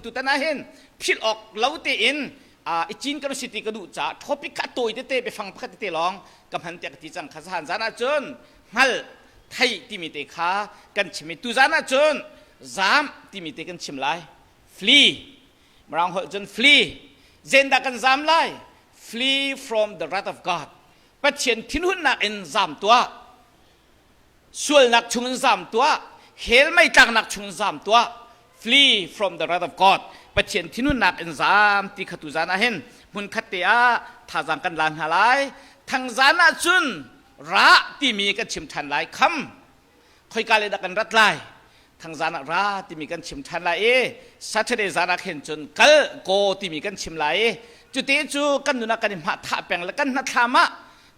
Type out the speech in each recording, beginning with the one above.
Tutan ah hin philh awk lo tein i cin kan si ti ka duh caah topic kha tawi tete, biafang pakhat tete lawng ka hman tiah ka ti cang. Kha zahan zan ah cun hngal thei timi te kha kan chim i tuzan ah cun zaam timi te kan chim lai. Flee. Mirang holh cun flee. Zendah kan zaam lai? Flee from the wrath of God. Pathian thinhunnak in zaam tuah. Sualnak chungin zaam tuah. Hell mei tlaknak chungin zaam tuah. Flee from the wrath of God. Pathian thinhunnak in zaam ti kha tuzan ah hin hmun khat te ah thazaang kan la hna lai. Thangzan ah cun ra timi kan chim ṭhan lai. Kham khoika le dah kan rat lai? Thangzan ah ra timi kan chim ṭhan lai i Saturday zan ah khin cun kal go timi kan chim lai i cute cu kan nun ah kan i hmah thah peng le kan hnathlam ah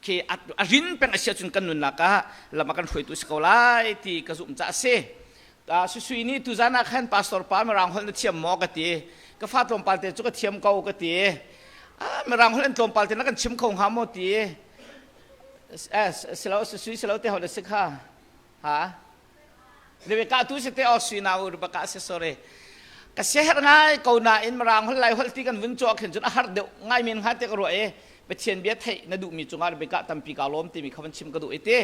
khi a rin peng a si ahcun kan nunnak ah lam ah kan hruaitu si ko lai ti ka zumh caah a si. Susui nih tuzan ah khan pastor pa, Mirang holh na thiam maw ka ti. Ka fa tlawmpal te cu ka thiam ko ka ti. Mirang holh an tlawmpal te na kan chim kho hnga maw ti. Silo susui silo te holh si kha. Ha? Rebecca tu si te o sui na u Rebecca si, sorry. Ka siaherh ngai ko nain Mirang holh, Lai holh ti kan vun cawk hin cun a har deuh ngai men hnga te ka ruah i Pathian bia theih na duhmi cungah Rebecca tampi ka lawm timi kha van chim ka duh i ti.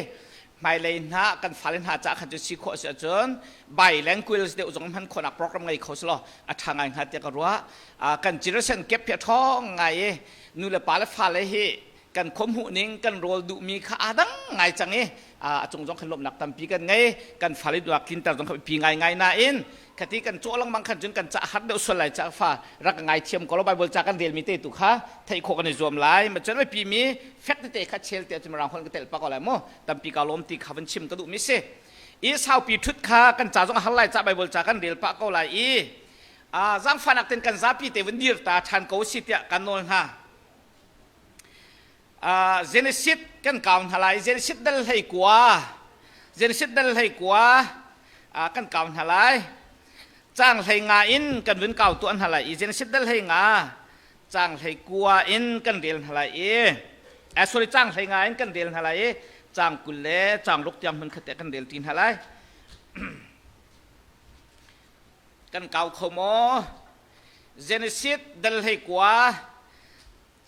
Hmailei hna kan fale hna ca khan cu si khawh si ahcun bilingual deuh zong hman khawhnak program ngei kho selaw a ṭha ngai hnga tiah ka ruah. Kan generation gap hi a ṭhawng ngai i nu le pa le fale hi kan khuahmuh ning, kan rawl duhmi kha aa dang ngai cang i a cung zong khan lawmhnak tampi kan ngei. Kan fale duak tlinter zong kha pi ngai ngai nain khati kan cawh lengmang khan cun kan ca har deuh sual lai ca fa rak ngai thiam ko lo. Bible ca kan relmi te tu kha theih khawh kan i zuam lai. Ma cun pi mi fek tete kha chel te cu Mirang holh ka tel pa ko lai mu. Tampi ka lawm ti kha van chim ka duh mi si i saupi thut kha kan ca zong har lai ca Bible ca kan rel pah ko lai i zaangfahnak ten kan zapi te vun dir ta than ko si tiah kan nawl hna. Genesis kan kau hna lai. Genesis dal 19, Genesis dal 19 kan kau hna lai. Caang 15 in kan vun kau tuah hna lai i Genesis dal 15 caang 19 in kan rel hna lai i, sorry, caang 15 in kan rel hna lai i caang 20 le caang 6 tiang hmun khat te kan rel ti hna lai. Kan kau kho maw? Genesis dal 19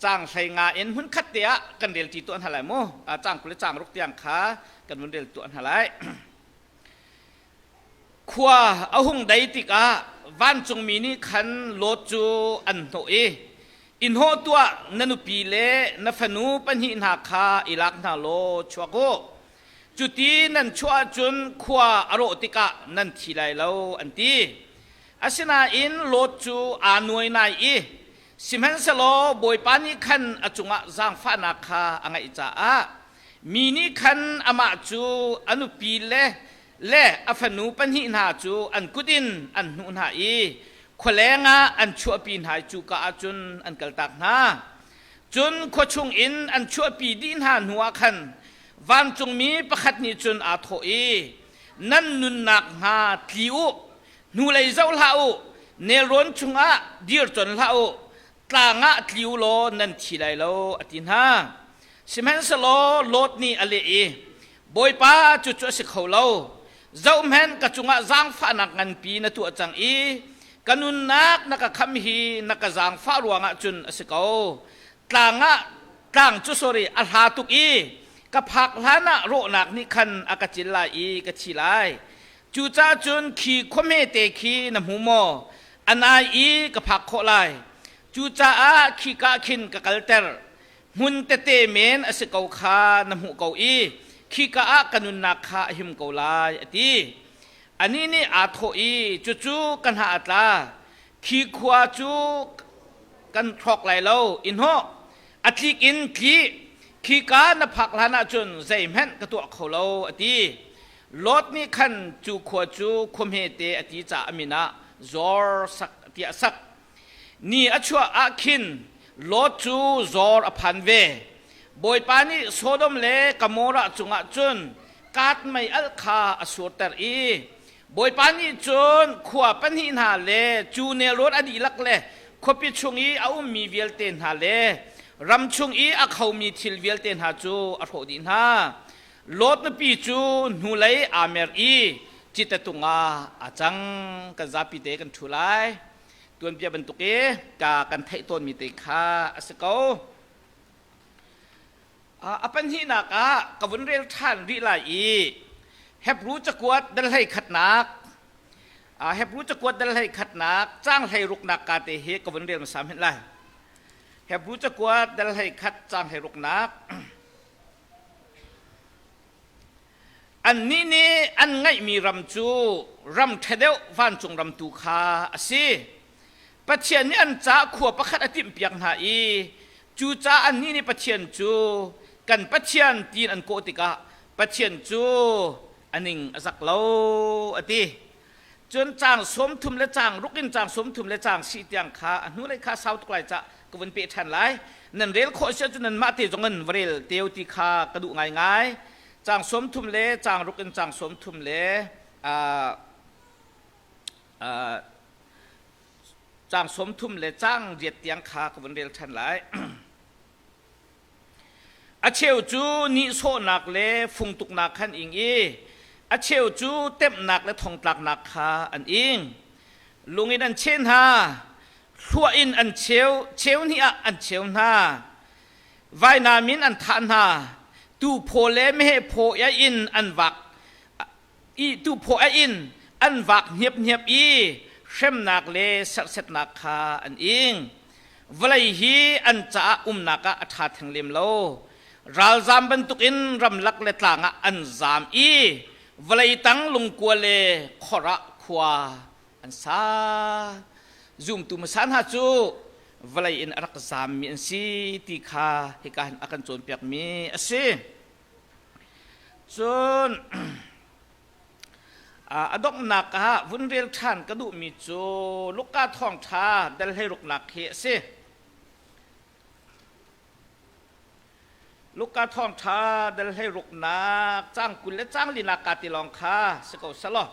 caang 15 in hmun khat te ah kan rel ti tuah hna lai mu. Caang 20 le caang 6 tiang kha kan vun rel tuah hna lai. Khua a hung dei tikah vancungmi nih khan Lot cu an hnawh i, "I hnawh tuah, na nupi le na fanu pahnih hna kha i lak hna law chuak u. Cuti nan chuah ahcun khua a rawh tikah nan thi lai lo," an ti. Asinain Lot cu aa nuai nai i sihmanhsehlaw Bawipa nih khan a cungah zaangfahnak kha a ngeih caah mi nih khan amah cu a nupi le a fanu pahnih hna cu an kut in an hnuh hna i khualeng ah an chuahpi hna i cuka ah cun an kaltak hna. Cun khua chungin an chuahpi dih hna hnuah khan vancungmi pakhat nih cun aa thawh i, "Nan nunnak hnga tli u, hnulei zoh hlah u, nelrawn chungah dir con hlah u, tlang ah tli u law nan thi lai lo," a ti hna. Sihmanhsehlaw Lot nih a leh i, "Bawipa, cucu a si kho lo. Zohhmanh, ka cungah zaangfahnak nganpi na tuah cang i ka nunnak na ka kham hi na ka zaangfah ruangah cun a si ko. Tlang ah tlang cu, sorry, a hla tuk i ka phak hlanah rawhnak nih khan a ka cil lai i ka thi lai. Cucaah cun khi khua hmete khi na hmu maw? A nai i ka phak khawh lai. Cucaah khika khin ka kalter. Hmun tete men a si ko kha na hmuh ko i khika ah ka nunnak kha a him ko lai," a ti. Anih nih aa thawh i, "Cucu ka hna a tla. Khi khua cu kan hrawk lai lo. I hnawh. A tlik in tli. Khika na phak hlan ahcun zeihmanh ka tuah kho lo," a ti. Lot nih khan cu khua cu khua hmete a ti caah a min ah Zor sak tiah a sak. Ni a chuah ah khin Lot cu Zor a phan ve. Bawipa nih Sodom le Gomorrah cungah cun kaat mei alh kha a surter i Bawipa nih cun khua pahnih hna le cu nelrawn a dihlak le khuapi chung i a ummi vialte hna le ram chung i a khomi thil vialte hna cu a hrawh dih hna. Lot nupi cu hnulei aa mer i cite tung ah a cang. Kan zapi te kan ṭhu lai. Tuanbia bantuk i ka kan theih tawnmi te kha a si ko. A pahnihnak ah ka vun rel ṭhan rih lai i Hebru cakuat dal hlei khatnak Hebru cakuat dal hlei khatnak caang hlei ruknak ka te hi ka vun rel hmasa hmanh lai. Hebru cakuat dal hlei khat caang hlei ruknak. Annih nih an ngaihmi ram cu ram ṭha deuh vancung ram tu kha a si. Pathian nih an caah khua pakhat a timhpiak hna i cucaah annih nih Pathian cu kan Pathian tiin an kawh tikah Pathian cu a ning a zak lo a ti. Cun caang 30 le caang ruk in caang 30 le caang si tiang kha a hnulei kha sau tuk lai cah ka vun peh ṭhan lai. Nan rel khawh si ahcun nanmah te zong in va rel teo ti kha ka duh ngaingai. Caang 30 le caang ruk in caang 30 le caang 30 le caang riat tiang kha ka vun rel ṭhan lai. A cheu cu nihsawhnak le fungtuknak khan ing i a cheu cu temhnak le thongtlaknak kha an ing. Lung in an cheh hna, hluah in an cheu, cheu hnih ah an cheu hna. Vainam in an thah hna, tuuphaw le meheh phaw in an vak i tuuphaw a in an vak hniaphniap i hremnak le serhsetnak kha an ing. Vawlei hi an caah umnak ah a ṭha theng lem lo. Ralzam bantukin ramlak le tlang ah an zam i vawlei tang lungkua le khor ah khua an sa. Zumtu hmasa hna cu vawlei in a rak zammi an si ti kha hika hin a kan cawnpiakmi a si. Cun a donghnak ah vun rel ṭhan ka duhmi cu Luka thawngṭha dal hleiruknak hi a si. Luka thawngṭha dal hleiruknak caang 20 le caang linak kaa ti lawng kha si ko selaw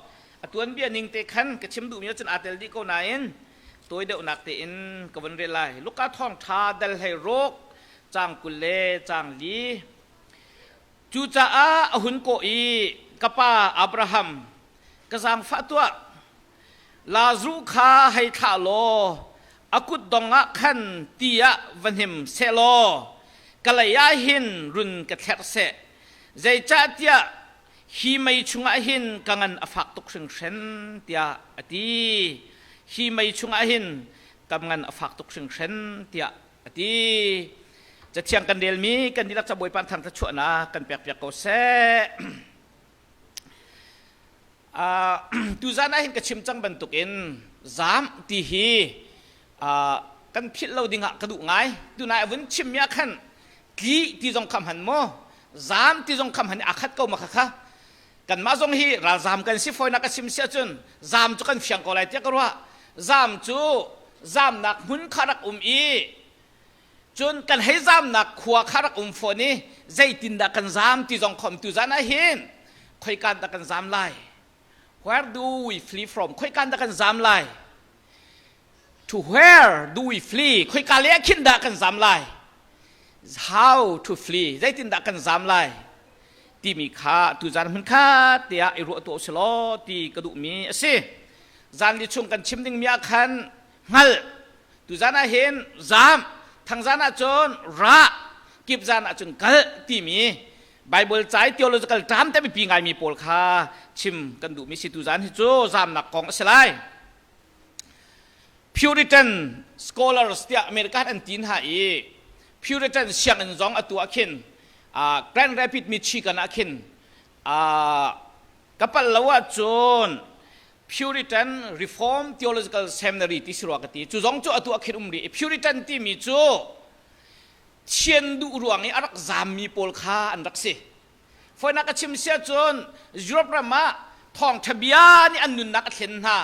a tuanbia ning te khan ka chim duhmi ahcun aa tel dih ko nain tawi deuhnak tein ka vun rel lai. Luka thawngṭha dal 16 caang 20 le caang li. Cucaah a hun kawh i, Ka pa Abraham, ka zaangfah tuah. Lazaruh kha hei thlah law a kutdong ah khan ti ah va hnim sehlaw ka lei ah hin run ka thlerh seh. Zeicahtiah hi mei chungah hin ka ngan a fak tuk hringhran, tiah a ti. Hi mei chungah hin ka ngan a fak tuk hringhran, tiah a ti. Cathiang kan relmi kan dihlak ca Bawipa thang thluachuahnak kan pekpiak ko seh. Tuzan ah hin ka chim cang bantukin zaam ti hi kan philh lo dingah ka duh ngai. Tunai a vun chimmi ah khan tli ti zong kha hman maw zaam ti zong kha hman i aa khat ko ma kha kha kanmah zong hi ralzaam kan si fawinak ka chim si ahcun zaam cu kan fiang ko lai tiah ka ruah. Zaam cu zaamnak hmun kha rak um i cun kan hei zaamnak khua kha rak um fawn i zeitindah kan zaam ti zong khom tu zan ah hin khoikan dah kan zaam lai? Where do we flee from? Khoikan dah kan zaam lai? To where do we flee? Khoika le ah khin dah kan zaam lai? How to flee? Zeitindah kan zaam lai? Timi kha tuzan hmun khat tiah i ruah tuah usih ti ka duhmi a si. Zanli chung kan chim dingmi ah khan hngalh tuzan ah hin zaam thangzan ah cun ra kip zan ah cun kal timi Bible ca i theological term te biapi ngaimi pawl kha chim kan duhmi si tuzan hi cu zaamnak kong a si lai. Puritan scholars tiah America an ti hna i Puritan sianginn zong atu ah khin Grand Rapids Michigan ah khin ka pal lo ahcun Puritan Reform Theological Seminary ti si rua ka ti. Cu zong cu atu ah khin um rih. Puritan timi cu thian duh ruang i a rak zaammi pawl kha an rak si. Fawinak ka chim si ahcun Europe ram ah thawngṭha bia nih an nunnak a thlen hna.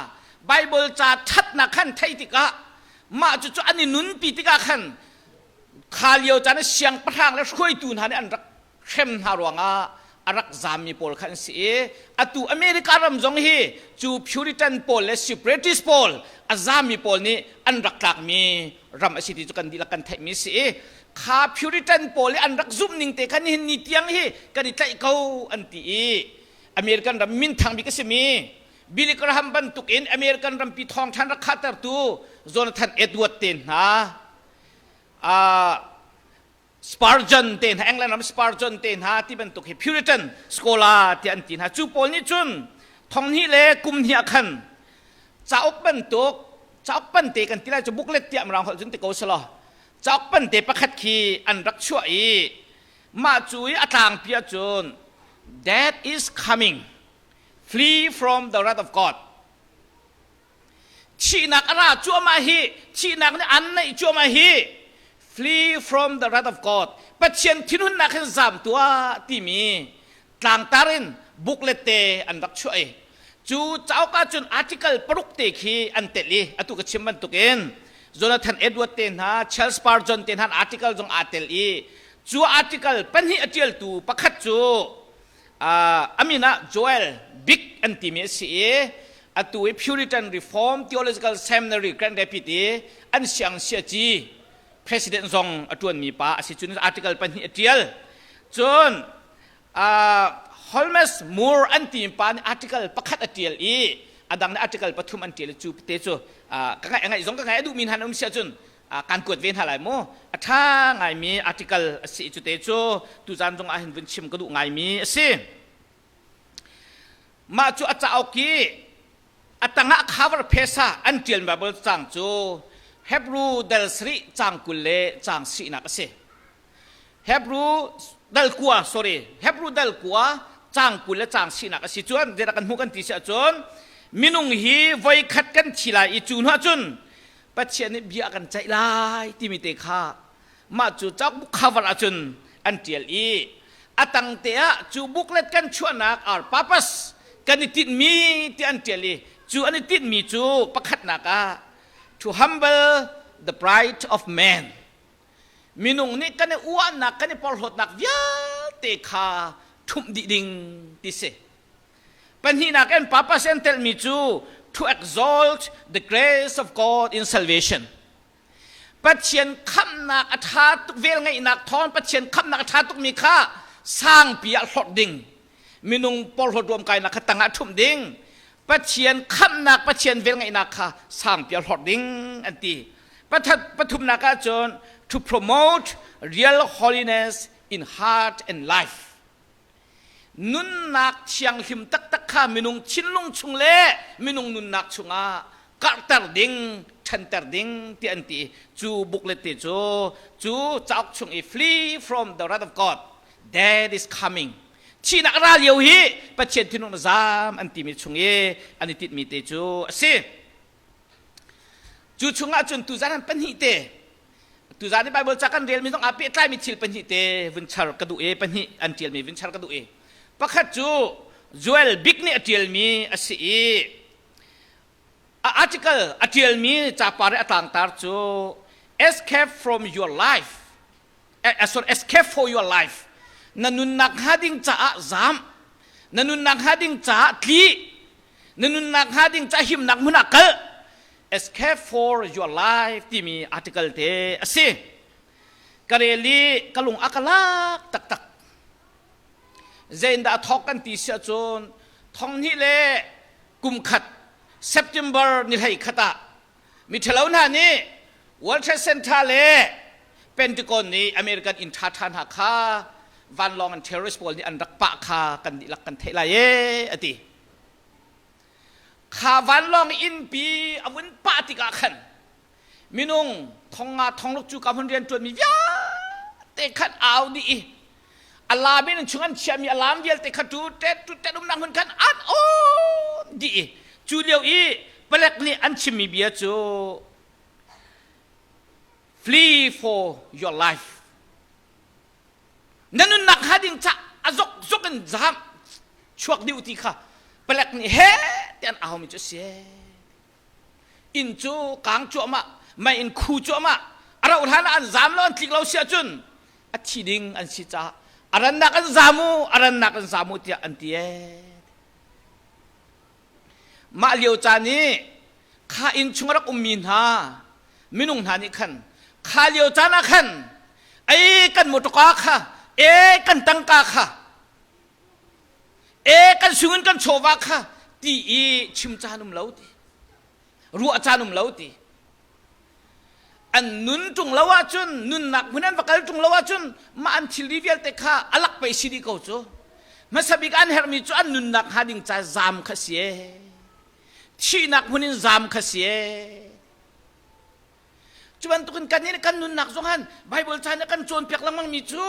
Bible ca ṭhatnak khan theih tikah mah cucu an i nunpi tikah khan kha lio caan ah siangpahrang le hruaitu hna nih an rak hrem hna ruangah a rak zaammi pawl kha an si i atu America ram zong hi cu Puritan pawl le Separatist pawl a zaammi pawl nih an rak tlakmi ram a si ti cu kan dihlak kan theihmi a si i kha Puritan pawl i an rak zumh ning te kha nihin ni tiang hi kan i tlaih ko an ti i American ram minthang bik a simi Billy Graham bantukin American rampi thawngṭhan rak khahtertu Jonathan Edward te hna, Spurgeon te hna, England ram Spurgeon te hna ti bantuk hi Puritan scholar ti an ti hna. Cu pawl nih cun thonghnih le kum hnih ah khan cauk bantuk, cauk pante kan ti lai cu, booklet tiah Mirang holh cun ti ko selaw, cauk pante pakhat khi an rak chuah i mah cu i a tlangpi ahcun "Death is coming, flee from the wrath of God." Thihnak a ra cuahmah hi, thihnak nih an naih cuahmah hi, flee from the wrath of God, Pathian thinhunnak hin zam tuah timi tlangtar in booklet te an rak chuah i cu cauk ahcun article paruk te khi an telh i atu ka chim bantukin Jonathan Edward te hna, Charles Spurgeon te hna article zong aa tel i cu article pahnih a ṭialtu pakhat cu a min ah Joel Big an timi a si i atu i Puritan Reform Theological Seminary, Grand Rapids i an siang siaci president zong a ṭuanmi pa a si. Cun article pahnih a ṭial. Cun Holmes Moore an timi pa nih article pakhat a ṭial i a dang nih article pathum an ṭial i cu te cu ka ngaih ngaih zong ka ngaih a duhmi hna an um si ahcun kan kuat ve hna lai mu. A ṭha ngaimi article a si. Cu te cu tuzan zong ah hin vun chim ka duh ngaimi a si. Mah cu a cauk i a tangah cover phesa an ṭial Bible cang cu Hebrew dal sarih cang 20 le cang sinak a si. Hebrew dal 9, sorry, Hebrew dal 9 cang 20 le cang sinak a si. Cun zeidah kan hmuh kan ti si ahcun, minung hi voi khat kan thi lai i cu hnu ahcun Pathian nih bia kan ceih lai timi te kha mah cu cauk book cover ahcun an ṭial i a tang te ah cu booklet kan chuahnak our purpose, kan i tinhmi ti an ṭial i cu an i tinhmi cu pakhatnak ah to humble the pride of man, minung nih kan i uahnak, kan i porhlawtnak vialte kha ṭhumh dih ding ti si. Pahnihnak in purpose an telhmi cu to exalt the grace of God in salvation. Pathian khamhnak a ṭha tuk, vel ngeihnak thawng Pathian khamhnak a ṭha tukmi kha sangpi ah hlorh ding. Minung porhlawt ruamkainak kha tangah ṭhumh ding. Pathian khamhnak, Pathian vel ngeihnak kha sangpi ah hlorh ding an ti. Pathumnak ahcun to promote real holiness in heart and life. Nunnak thianghlim taktak kha minung thinlung chung le minung nunnak chungah karhter ding, ṭhanter ding ti an ti. Cu booklet te cu cu cauk chung i Flee from the Wrath of God, Death is Coming, thihnak ra lio hi, Pathian thinlung na zaam an timi chung i an i tinhmi te cu a si. Cu chungah cun tuzan an pahnih te, tuzan i Bible ca kan relmi zong aa pehtlaimi thil pahnih te vun char ka duh i, pahnih an ṭialmi vun char ka duh i, pakhat cu Joel Big nih a ṭialmi a si i a article a ṭialmi capar i a tlangtar cu "Escape from your life", sorry, "Escape for your life", na nunnak hnga ding caah zaam, na nunnak hnga ding caah tli, na nunnak hnga ding caah himnak hmun ah kal, "Escape for your life" timi article te a si. Ka rel i ka lung a ka lak taktak. Zeindah thawk kan ti si ahcun, 2001 September ni 11 ah miṭhalo hna nih World Trade Center le Pentagon nih American inn ṭhaṭha hna kha vanlawng in terrorist pawl nih an rak pah kha kan dihlak kan theih lai ee a ti. Kha vanlawng innpi a vun pah tikah khan minung 5,000 6,000 cu ka hmun rian ṭuanmi vialte khan au dih i alarm in chung an chiahmi alarm vialte kha tu tet tu tet umnak hmun khan an on dih i cu lio i palek nih an chimmi bia cu "Flee for your life", na nunnak hnga ding ca a zok zok in zam chuak dih ti kha palek nih he ti an aumi cu si. Inn cu kang cuahmah, mei in khu cuahmah, a rauh hlan ah an zam lo, an tlik lo si ahcun a thi ding an si caah a rannak an zam u, a rannak an zam u tiah an ti ee. Mah lio caan i kha inn chung a rak ummi hna minung hna nih khan kha lio caan ah khan ei kan motorka kha, e kan tangka kha, e kan sungin kan chawva kha ti i chim caan um lo ti, ruah caan um lo ti. An nun ṭung lo ahcun, nunnak hmun an va kal ṭung lo ahcun mah an thilri vialte kha a lak pei si dih ko cu. Hmasa bik an herhmi cu an nunnak hnga ding ca zaam kha si ee. Thihnak hmun in zaam kha si ee. Cu bantukin kan nih kan nunnak zong han Bible ca nih kan cawnpiak lengmang mi cu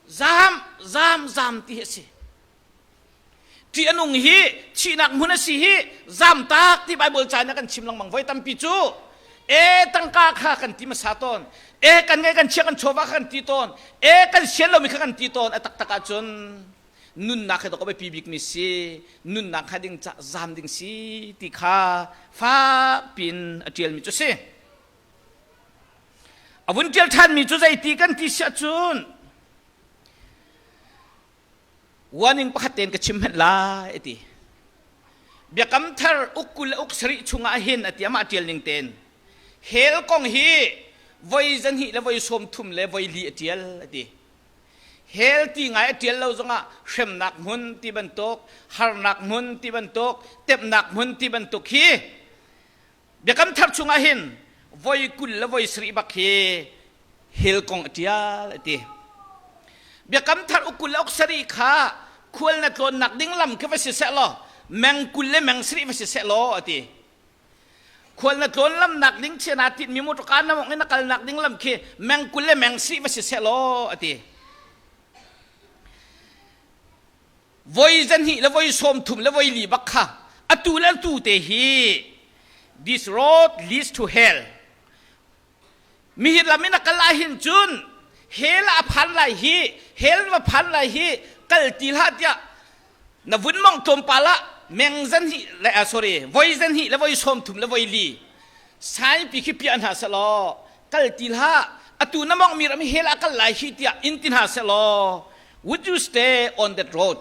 zaam, zaam, zaam ti hi a si. Ṭih a nung hi thihnak hmun a si hi zamtak ti Bible ca in a kan chim lengmang voi tampi cu e tangka kha kan ti hmasa tawn e kan ngeih kan chia kan chawva kha kan ti tawn e kan sian lomi kha kan ti tawn a taktak ahcun nunnak hi dawk a biapi bikmi si nunnak kha ding ca zam ding si ti kha fak pin a ṭialmi cu si a vun ṭial ṭhanmi cu zeiti kan ti siah cun Warning pakhat tein ka chim hmenh lai a ti. Biakam thar uk 20 le uk sarih chungah hin a ti amah ṭial ning tein hell kong hi voi zahnih le voi 30 le voi li a ṭial a ti. Hell ti ngai a ṭial lo zongah hremnak hmun ti bantuk, harnak hmun ti bantuk, temhnak hmun ti bantuk hi Biakam thar chungah hin voi 20 le voi sarih bak hi hell kong a ṭial a ti. Biakam thar uk 20 le uk sarih kha khual na tlawnnak ding lam khi va si seh law meng 20 le meng sarih va si seh law a ti. Khual na tlawn lamnak ding chia naa tinhmi motorka na mawngh in na kalnak ding lam khi meng 20 le meng sarih va si seh law a ti. Voi zahnih le voi 30 le voi li bak kha atu le atu te hi this road leads to hell. Mihi lam in a kal ah hin cun hell ah a phan lai hi hell va phan lai hi kal ti hlah tiah na vun mong tlawmpal ah meng zahnih le sorry voi zahnih le voi 30 le voi li saipi khi piah hna selaw kal ti hlah atu na mong mi ram hell ah kal lai hi tiah in ti hna selaw Would you stay on that road?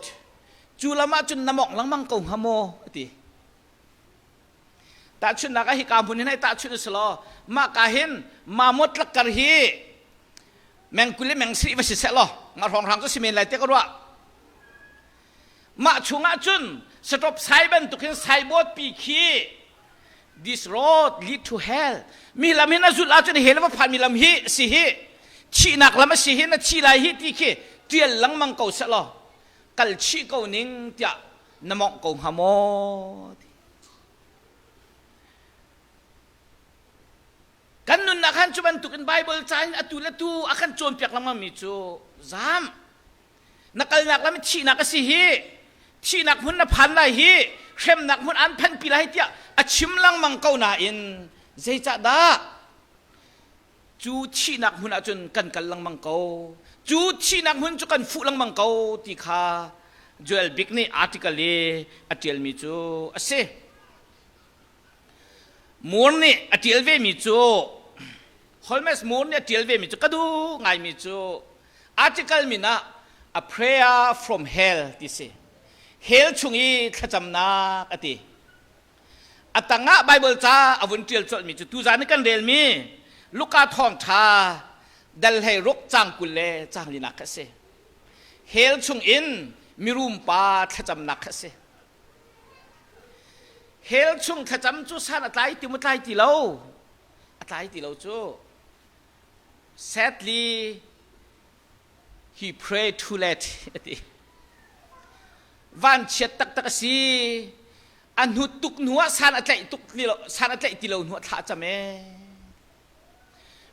Cu lam ah cun na mawngh lengmang ko hnga maw? A ti. Tahchunhnak ah hika hmun hin hei tahchunh u silaw mah ka hin mamawt lakkar hi meng 20 le meng sarih va si seh law nga hrawnghrang cu si men lai te ka ruah. Mah chungah cun stop sign bantukin signboard pi khi this road lead to hell mi lam hin a zulh ahcun hell va phan mi lam hi si hi thihnak lam a si hi na thi lai hi ti khi tial lengmang ko seh law kal chih ko ning tiah na mawngh ko hnga maw kan nunnak han cu bantukin Bible ca in atu le tu a kan cawnpiak lengmang mi cu zam Na kalnak lam thihnak a si hi thihnak hmun na phan lai hi hremnak hmun an phanpi lai tiah a chim lengmang ko nain zeicahdah cu thihnak hmun ahcun kan kal lengmang ko cu thihnak hmun cu kan fuh lengmang ko ti kha Joel Bik nih article i a ṭialmi cu a si. Moore nih a ṭial vemi cu Holmes Moore nih a ṭial vemi cu ka duh ngaimi cu article min ah A Prayer from Hell ti si. Hell chung i thlacamnak a ti. A tangah Bible ca a vun ṭial colhmi cu tuzan i kan relmi Luka thawngṭha dal 16 caang 20 le caang linak kha a si. Hell chung in mirum pa thlacamnak kha a si. Hell chung thlacam cu san a tlai ti maw tlai ti lo? A tlai ti lo cu. Sadly, he prayed too late a ti. Vanchiat taktak a si. A hnut tuk hnu ah san a tlaih tuk ti lo, san a tlaih ti lo hnu ah thla a cam ee.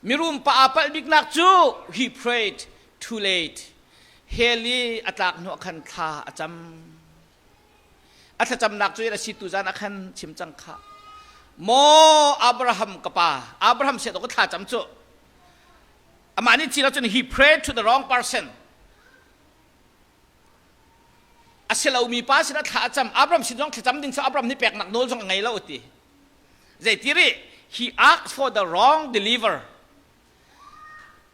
Mirum pa aa palh biknak cu he prayed too late. Hell i a tlak hnu ah khan thla a cam. A thlacamnak cu a si tu zan ah khan chim cang kha. Maw Abraham ka pa, Abraham siah ka thla cam cu. Amah nih ci cun he prayed to the wrong person. A si lomi pa sinah thla a cam. Abraham sin zong thlacam ding cu Abraham nih peknak nawl zong a ngei lo ti. Zeiti rih? He asked for the wrong deliver.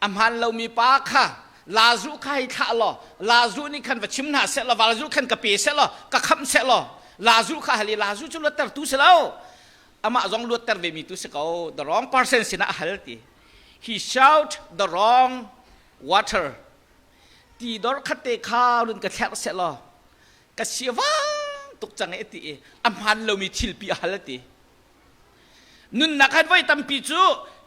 A hmaan lomi pa kha Lazuh kha hei thlah law Lazuh nih khan va chim hna seh law Lazuh khan ka pe seh law ka khamh seh law Lazuh kha hal i Lazuh cu luattertu si lo amah zong luatter vemi tu si ko the wrong person sinah a hal ti he shout the wrong water ti dor khat te kha run ka thlerh seh law ka si vang tuk cang e ti i a hmaan lomi thilpi a hal ti Nunnak han voi tampi cu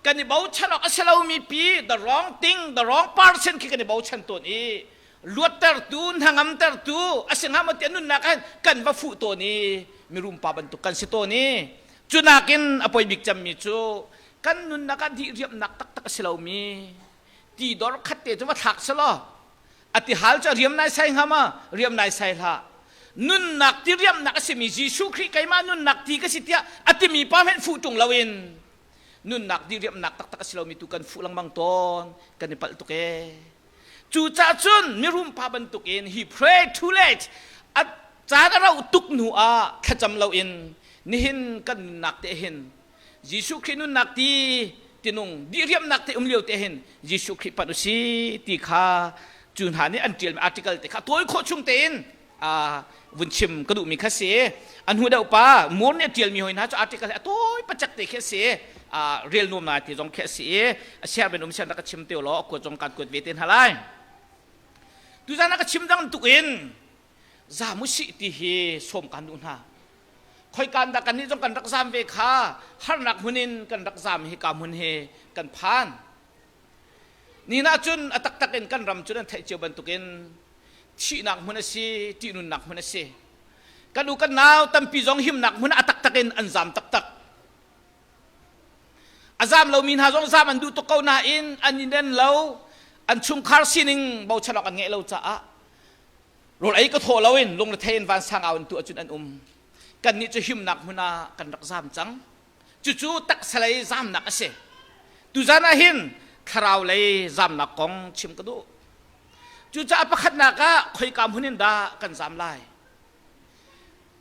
kan i bochan awk a si lomi pi the wrong thing, the wrong person khi kan i bochan tawn i luattertu, hnangamtertu a si hnga maw tiah nunnak ah kan va fuh tawn i mirum pa bantuk kan si tawn i cu nakin a poi bik cemmi cu kan nunnak ah dih riamnak taktak a si lomi ti dor khat te cu va thlak selaw a ti hal cu riam nai sai hnga ma riam nai sai hlah nunnak ti riamnak a simi Jesuh Khrih keimah nunnak ti ka si tiah a timi pa hmenh fuh ṭung loin nunnak di riamnak taktak a si lomi tu kan fuh lengmang tawn kan i palh tuk ee Cucaah cun mirum pa bantukin he pray too late. A caan a rauh tuk hnu ah thlacam loin nihin kan nunnak te hin Jesuh Khrih nunnak ti tinung diriamnak te um lio te hin Jesuh Khrih panh usi ti kha cu hna nih an ṭialmi article te kha tawi khawh chung tein vun chim ka duhmi kha si. An hnu deuh pa Moore nih a ṭialmi hoi hna cu article hi a tawi pacak te khi a si. Rel nuam ngai ti zong khi a si i a siar ben um sian rak ka chim te law a kuat zong kan kuat ve te hna lai. Tuzan ah ka chim dang tuk in zam usih ti hi sawm kan duh hna. Khoikan dah kannih zong kan rak zam ve kha harnak hmun in kan rak zam hi ka hmun hi kan phan. Ni na cun a taktak in kan ram cu nan theih cio bantukin thihnak hmun a si, ṭihnunnak hmun a si. Kan u kan nau tampi zong himnak hmun a taktak in an zam taktak. A zam lomi hna zong zam an duh tuk ko nain an i nen lo, an chungkhar sining bochan awk an ngeih lo caah rawl ei ka thaw loin lungrethei in vansang au in tu ahcun an um. Kannih cu himnak hmun ah kan rak zam cang. Cucu taksa lei zamnak a si. Tuzan ah hin thlarau lei zamnak kong chim ka duh. Cucaah pakhatnak ah khoika hmun in dah kan zam lai?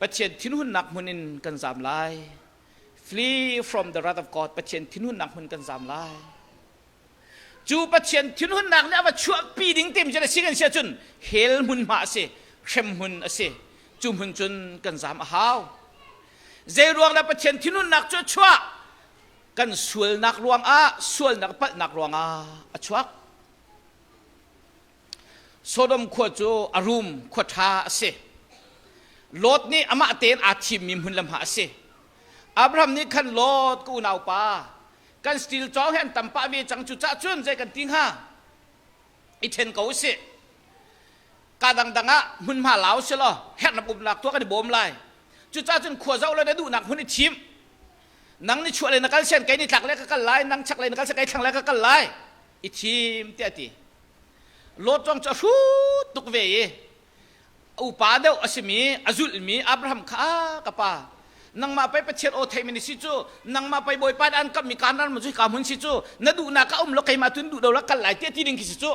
Pathian thinhunnak hmun in kan zam lai. Flee from the wrath of God. Pathian thinhunnak hmun kan zam lai. Cu Pathian thinhunnak nih a va chuahpi ding te mi a si kan si ahcun hell hmunhma a si, hrem hmun a si. Cu hmun cun kan zam a hau. Zei ruang dah Pathian thinhunnak cu a chuah? Kan sualnak ruangah, sualnak palhnak ruangah a chuak. Sodom khua cu a rum khua ṭha a si. Lot nih amah tein aa thimmi hmun le hma a si. Abraham nih khan Lot ka unaupa kan steel cawng hi an tam pah ve cang cu cah cun zei kan ti hnga i ṭhen ko usih ka dangdang ah hmunhma lau si law hernak umnak tuah kan i bawm lai cucaah cun khua zoh le na duhnak hmun i thim nang ni chuah le na kal sian kei ni tlak le ka kal lai nang chak le na kal sian kei thlang le ka kal lai i thim tiah ti Lot zong cu a hrut tuk ve i upa deuh a simi a zulhmi Abraham kha ka pa nangmah pei Pathian aw theimi na si cu nangmah pei Bawipa nih an kamhmi Kanaan ram cu hika hmun si cu na duhnak ka um lo keimah tun duh lo la kal lai tiah ti ding khi si cu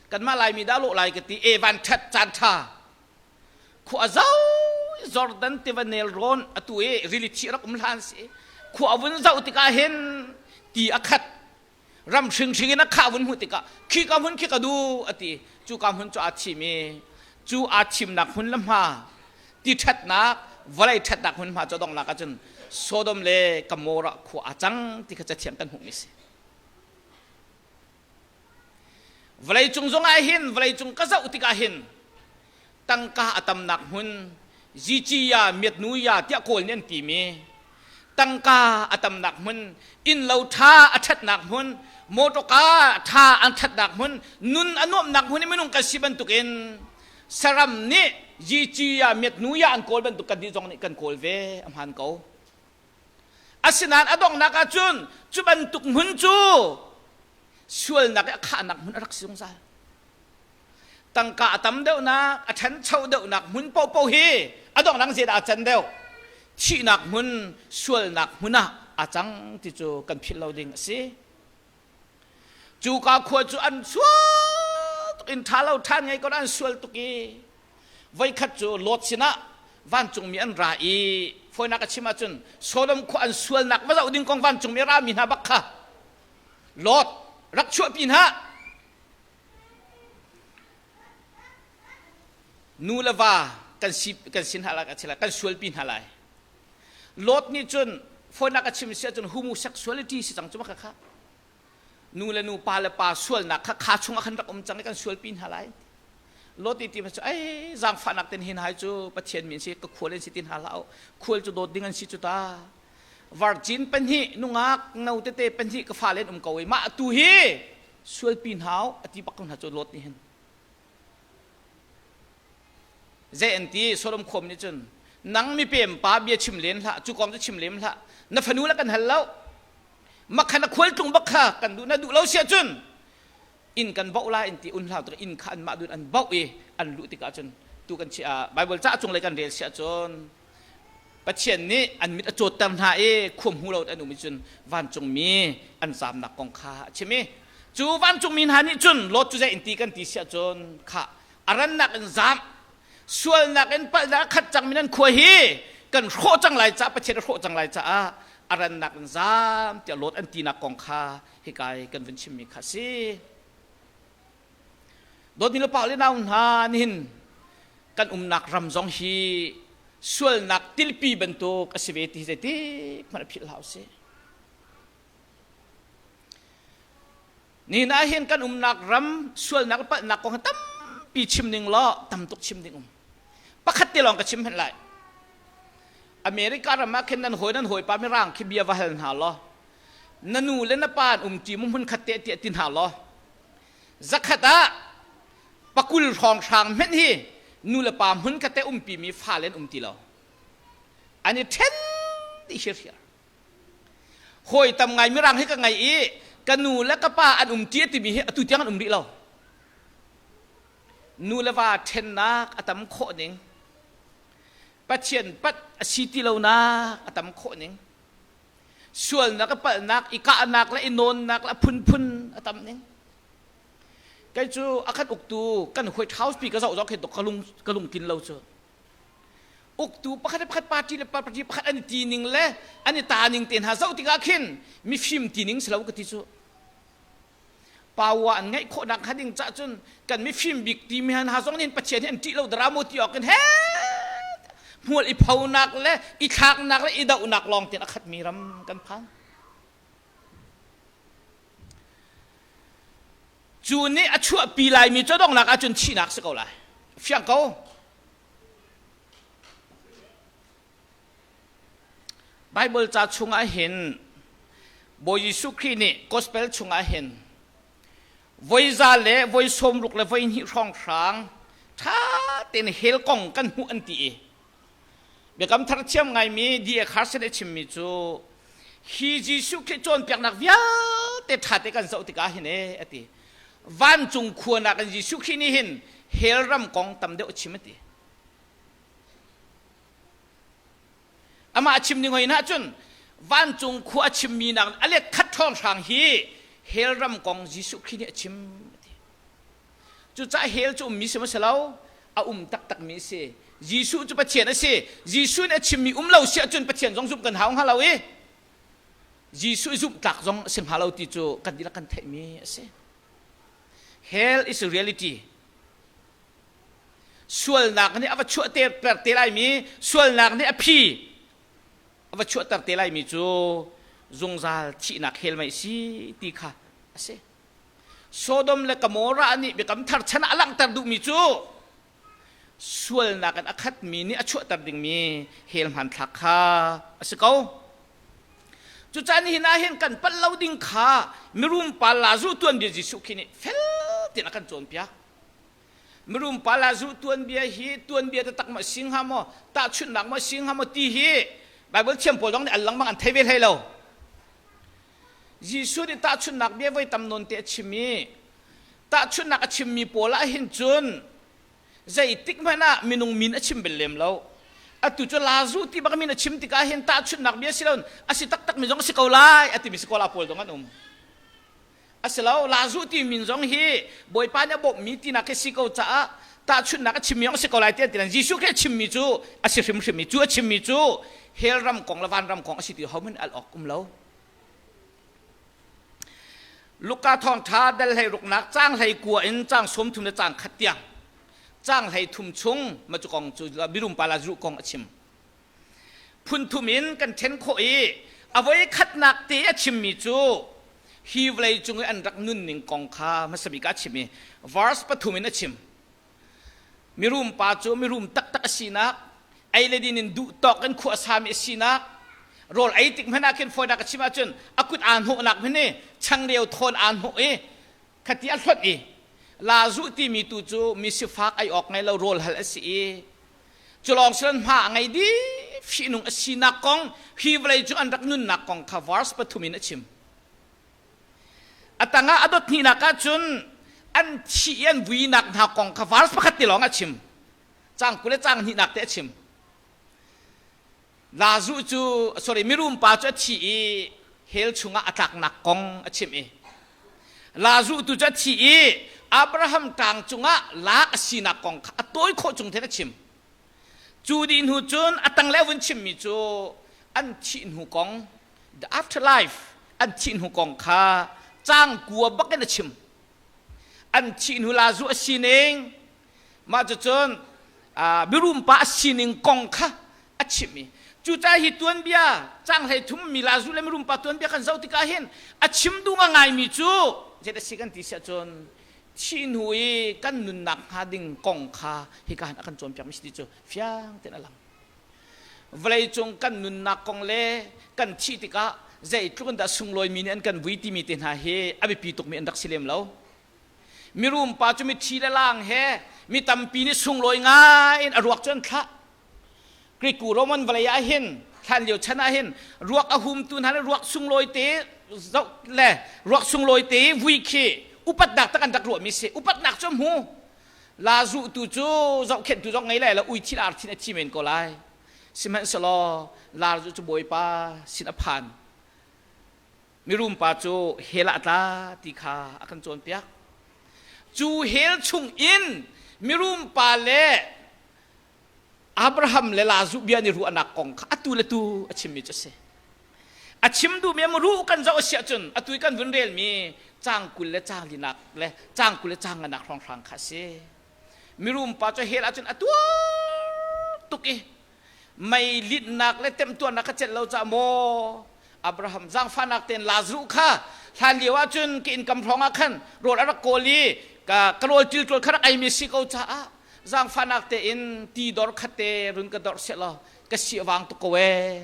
kanmah Laimi dah lawh lai ka ti e van ṭhat caan ṭha khua zau Jordan tiva nelrawn atu i rili thi rak um hlan si khua vun zoh tikah hin ti a khat ram hringhring in a khah vun hmuh tikah khi ka hmun khi ka duh a ti cu ka hmun cu aa thim i cu aa thimnak hmun le hma ti ṭhatnak vawlei ṭhatnak hmun hma cu donglak ahcun Sodom le Gomorrah khua aa cang ti kha cathiang kan hmuhmi si vawleicung zong ah hin vawleicung ka zoh tikah hin tangka a tamnak hmun Zicia miatnuya tiah Kawl nih an timi tangka a tamnak hmun innlo ṭha a ṭhatnak hmun mawṭawka ṭha an ṭhatnak hmun nun a nuamhnak hmun i minung kan si bantukin saram nih Zicia miatnuya an kawl bantuk kan nih zong nih kan kawl ve a hmaan ko asinain a donghnak ahcun cu bantuk hmun cu sualnak i a khahnak hmun a rak si zungzal tangka a tam deuhnak a ṭhancho deuhnak hmun paohpaoh hi a donghnak zeidah a can deuh thihnak hmun sualnak hmun ah a cang ti cu kan philh lo ding a si cu ka khua cu an sual tuk in ṭha lo ṭhan ngei ko an sual tuk i voikhat cu Lot sinah vancungmi an ra i fawinak a chim ahcun Sodom khua an sualnak va zoh ding kong vancungmi a rami hna bak kha Lot rak chuahpi hna Nu le va kan si kan sin hna lai kan sualpi hna lai. Lot nih cun fawinak a chim si ahcun homosexuality si cang cu ma kha nu le nu pa le pa sualnak kha kha chungah khan rak um cang i kan sualpi hna lai. Lot nih ti cu ei zaangfahnak ten hin hai cu Pathian min si ka khual in si tin hna hlah khual cu dawt ding an si cu ta. Virgin pahnih nungak no tete pahnih ka fale an um ko i mah tu hi sualpi hnau a ti bak ko hna cu Lot nih hin. Zei an ti Sodom khuam nih cun nang mipem pa bia chim len hlah cu kong cu chim lem hlah na fanu le kan hal lo makhan a khualtlung bak kha kan duh na duh lo siah cun inn kan bauh lai in ti un hlau inn kha anmah dun an bauh i an luh tikah cun tu kan Bible ca cung lei kan rel siah cun Pathian nih an mit a cawtter hna i khua hmu lo an um i cun vancungmi an zamnak kong kha a chim i cu vancungmi hna nih cun Lot cu zei in ti kan ti siah cun kha a rannak in zam sualnak in palhnak a khat cangmi nan khua hi kan hrawh cang lai caah Pathian a hrawh cang lai caah a rannak in zam tiah Lot an tinak kong kha hika i kan vun chimmi kha a si. Dawtmi le pa le nau hna nihin kan umnak ram zong hi sualnak tilpi bantuk a si ve ti zeitik hmanh a philh hlah usih. Nihin ah hin kan umnak ram sualnak le palhnak kong hi tampi chim ning law tam tuk chim ding um. Pakhat te lawng ka chim hmanh lai. America ram ah khin nan hawi nan hawipa mirang khi bia va hal hna law na nu le na pa an um ṭi mu hmun khat te tiah ti hna law zakhat ah pakul hrawnghrang hmenh hi nu le pa hmun khat te umpi mi fale an um ti lo an i ṭhen dih hirhiar hawi tam ngai mirang hi ka ngei i ka nu le ka pa an um ṭi timi hi atu tiang an um rih lo nu le va ṭhennak a tam khawh ning Pathian pat a si ti lonak a tam khawh ning sualnak a palhnak i kahnak le i nawnnak le a phunphun a tam ning kei cu a kan uktu kan White House pi ka zoh zoh khin ka lung ka lungtlin lo cu uktu pakhat le pakhat party le party pakhat an i ti ning le an i ta ning te hna zoh tikah khin mifim ti ning si lo ka ti cu power an ngeih khawhnak kha ding cah cun kan mifim bik ti mi hna zong nih Pathian hi an ṭih lo dara maw ti awk in he hmual i phonak le i thlaknak le i dohnak lawng tein a khatmi ram kan phan. Cu nih a chuahpi laimi cu donghnak ahcun thihnak si ko lai. Fiang ko. Baibal ca chungah hin Bawi Jesuh Khrih nih Gospel chungah hin voi za le voi 60 le voi hnih hrawnghrang ṭha tein hell kong kan hmuh an ti i biakam thar thiam ngaimi D.A. Carson a chimmi cu hi Jesuh Khrih cawnpiaknak vialte ṭha te kan zoh tikah hin e a ti vancung khua nakin Jesuh Khrih nih hin hell ram kong tam deuh a chim a ti Amah a chim ning hoi hna cun vancung khua a chimmi nak a let khat ṭhawnghrang hi hell ram kong Jesuh Khrih nih a chim a ti. Cucaah hell cu ummi si maw si lo? A um taktakmi a si. Jesuh cu Pathian a si. Jesuh nih a chimmi um lo si ahcun Pathian zong zumh kan hau hnga lo i Jesuh i zumh tlak zong a si hnga lo ti cu kan dihlak kan theihmi a si. Hell is a reality. Sualnak nih a va chuahter te laimi, sualnak nih a phi a va chuahter te laimi cu zungzal thihnak hell mei si ti kha a si. Sodom le Gomorrah nih biakam thar chan ah a langhter duhmi cu sualnak in a khatmi nih a chuahter dingmi hell hmanthlak kha a si ko. Cucaah nihin ah hin kan palh lo ding kha mirum pa Lazu tuanbia Jesuh Khrih nih fel tein a kan cawnpiak. Mirum pa Lazu tuanbia hi tuanbia taktak maw si hnga maw, tahchunhnak maw si hnga maw ti hi Bible thiam pawl zong nih al lengmang an thei ve hlei lo. Jesuh nih tahchunhnak bia voi tam nawn te a chim i tahchunhnak a chimmi pawl ah hin cun zeitik hmanh ah minung min a chim bel lem lo. Atu cu Lazu ti bak min a chim tikah hin tahchunhnak bia si lo a si taktak mi zong a si ko lai a timi si ko la pawl zong an um. A si lo, Lazu ti min zong hi Bawipa nih a bawmhmi tinak hi si ko caah tahchunhnak a chimmi zong a si ko lai ti an ti. Jesuh Khrih a chimmi cu a si hrimhrim i cu a chimmi cu hell ram kong le van ram kong a si ti hohmanh al awk um lo. Luka thawngṭha dal hlei ruknak caang hlei kua in caang 30 le caang khat tiang caang hlei thum chung ma cu kong cu mirum pa Lazaruh kong a chim. Phun thum in kan ṭhen khawh i a voi khatnak te a chimmi cu hi vawlei cung i an rak nunning kong kha hmasa bik ah a chim i verse pathum in a chim. Mirum pa cu mirum taktak a sinak, ei le din in duh tawk in khua a sami a sinak, Rawl ei tik hmanh ah khin fawinak ka chim ahcun a kut aa hnawhnak hmanh hi changreu thawn aa hnawh i khati a hlonh i Lazuh timi tu cu mi sifak ei awk ngei lo rawl hal a si i cu lawng siloin hma a ngei dih fihnung a sinak kong hi vawlei cu an rak nunnak kong kha verse pathum in a chim. A tangah a dot hnihnak ahcun an thih i an vuinak hna kong kha verse pakhat te lawng a chim. Caang 20 le caang hnihnak te a chim. Lazuh cu sorry mirum pa cu a thi i hell chungah a tlaknak kong a chim i Lazuh tu cu a thi i Abraham ṭang cungah lak a sinak kong kha a tawi khawh chung then a chim. Cu dih hnu cun a tangle a vun chimmi cu an thih hnu kong the afterlife an thih hnu kong kha caang kua bak in a chim. An thih hnu Lazuh a sining Mah cucun mirum pa a sining kong kha a chimh i cucaah hi tuanbia caang 33 mi Lazu le mirum pa tuanbia kan zoh tikah hin a chim duh ngaimi cu zei a si kan ti siah cun thih hnu i kan nunnak hnga ding kong kha hika hin a kan cawnpiakmi si ti cu fiang tein a lang. Vawleicung kan nunnak kong le kan thih tikah zeitluk in dah sunglawimi nih an kan vui timi te hna hi a biapi tukmi an rak si lem lo. Mirum pa cu mithi le lang he mi tampi nih sunglawi ngai in a ruak cu an thlah. Greek Roman vawlei ah hin hlan lio chan ah hin ruak a humtu hna le ruak sunglawi te zoh le ruak sunglawi te vui khi upatnak tak an rak ruahmi si. Upatnak cu hmu. La zuhtu cu zohkhenhtu zong ngei lai lo ui thil ar thin a thi men ko lai. Sihmanhsehlaw lar zu cu Bawipa sin a phan. Mirum pa cu hell ah a tla ti kha a kan cawnpiak. Cu hell chung in mirum pa le Abraham le Lazuh bia nih ruahnak kong kha atu le tu a chimmi cu a si. A chim duhmi a ruh kan zoh a si ahcun atu i kan vun relmi caang 20 le caang linak le caang 20 le caang nganak hrawnghrang kha a si. Mirum pa cu hell ahcun a tuar tuk i mei linhnak le temtuarnak kha celh lo caah maw Abraham zaangfahnak tein Lazarus kha hlan lio ahcun ka innkam hrawng ah khan rawl a rak kawl i ka ka rawl ṭilṭawl kha rak eimi si ko caah zaangfahnak tein ti dor khat te run ka dorh seh law ka si a vang tuk ko ee.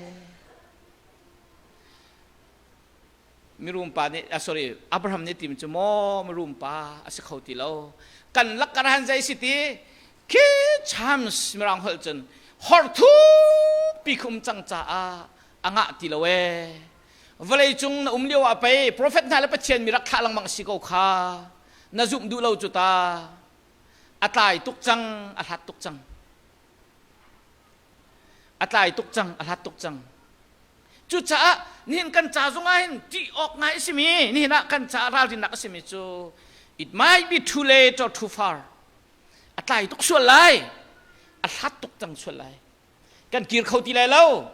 Mirum pa nih sorry Abraham nih tim cu maw mirum pa a si kho ti lo kan lak han zei si ti khi chams mirang holh cun hor thupi khum cang caah a ngah ti lo ee vawlei cung na um lio ah pei prophet hna le Pathian mi rak thlah lengmang si ko kha na zumh duh lo cu ta a tlai tuk cang a hlat tuk cang a tlai tuk cang a hlat tuk cang Cucaah nihin kan ca zongah hin ṭih awk ngai a simi, nihin ah kan caah ralrinnak a simi cu it might be too late or too far. A tlai tuk sual lai. A hlat tuk cang sual lai. Kan kir kho ti lai lo.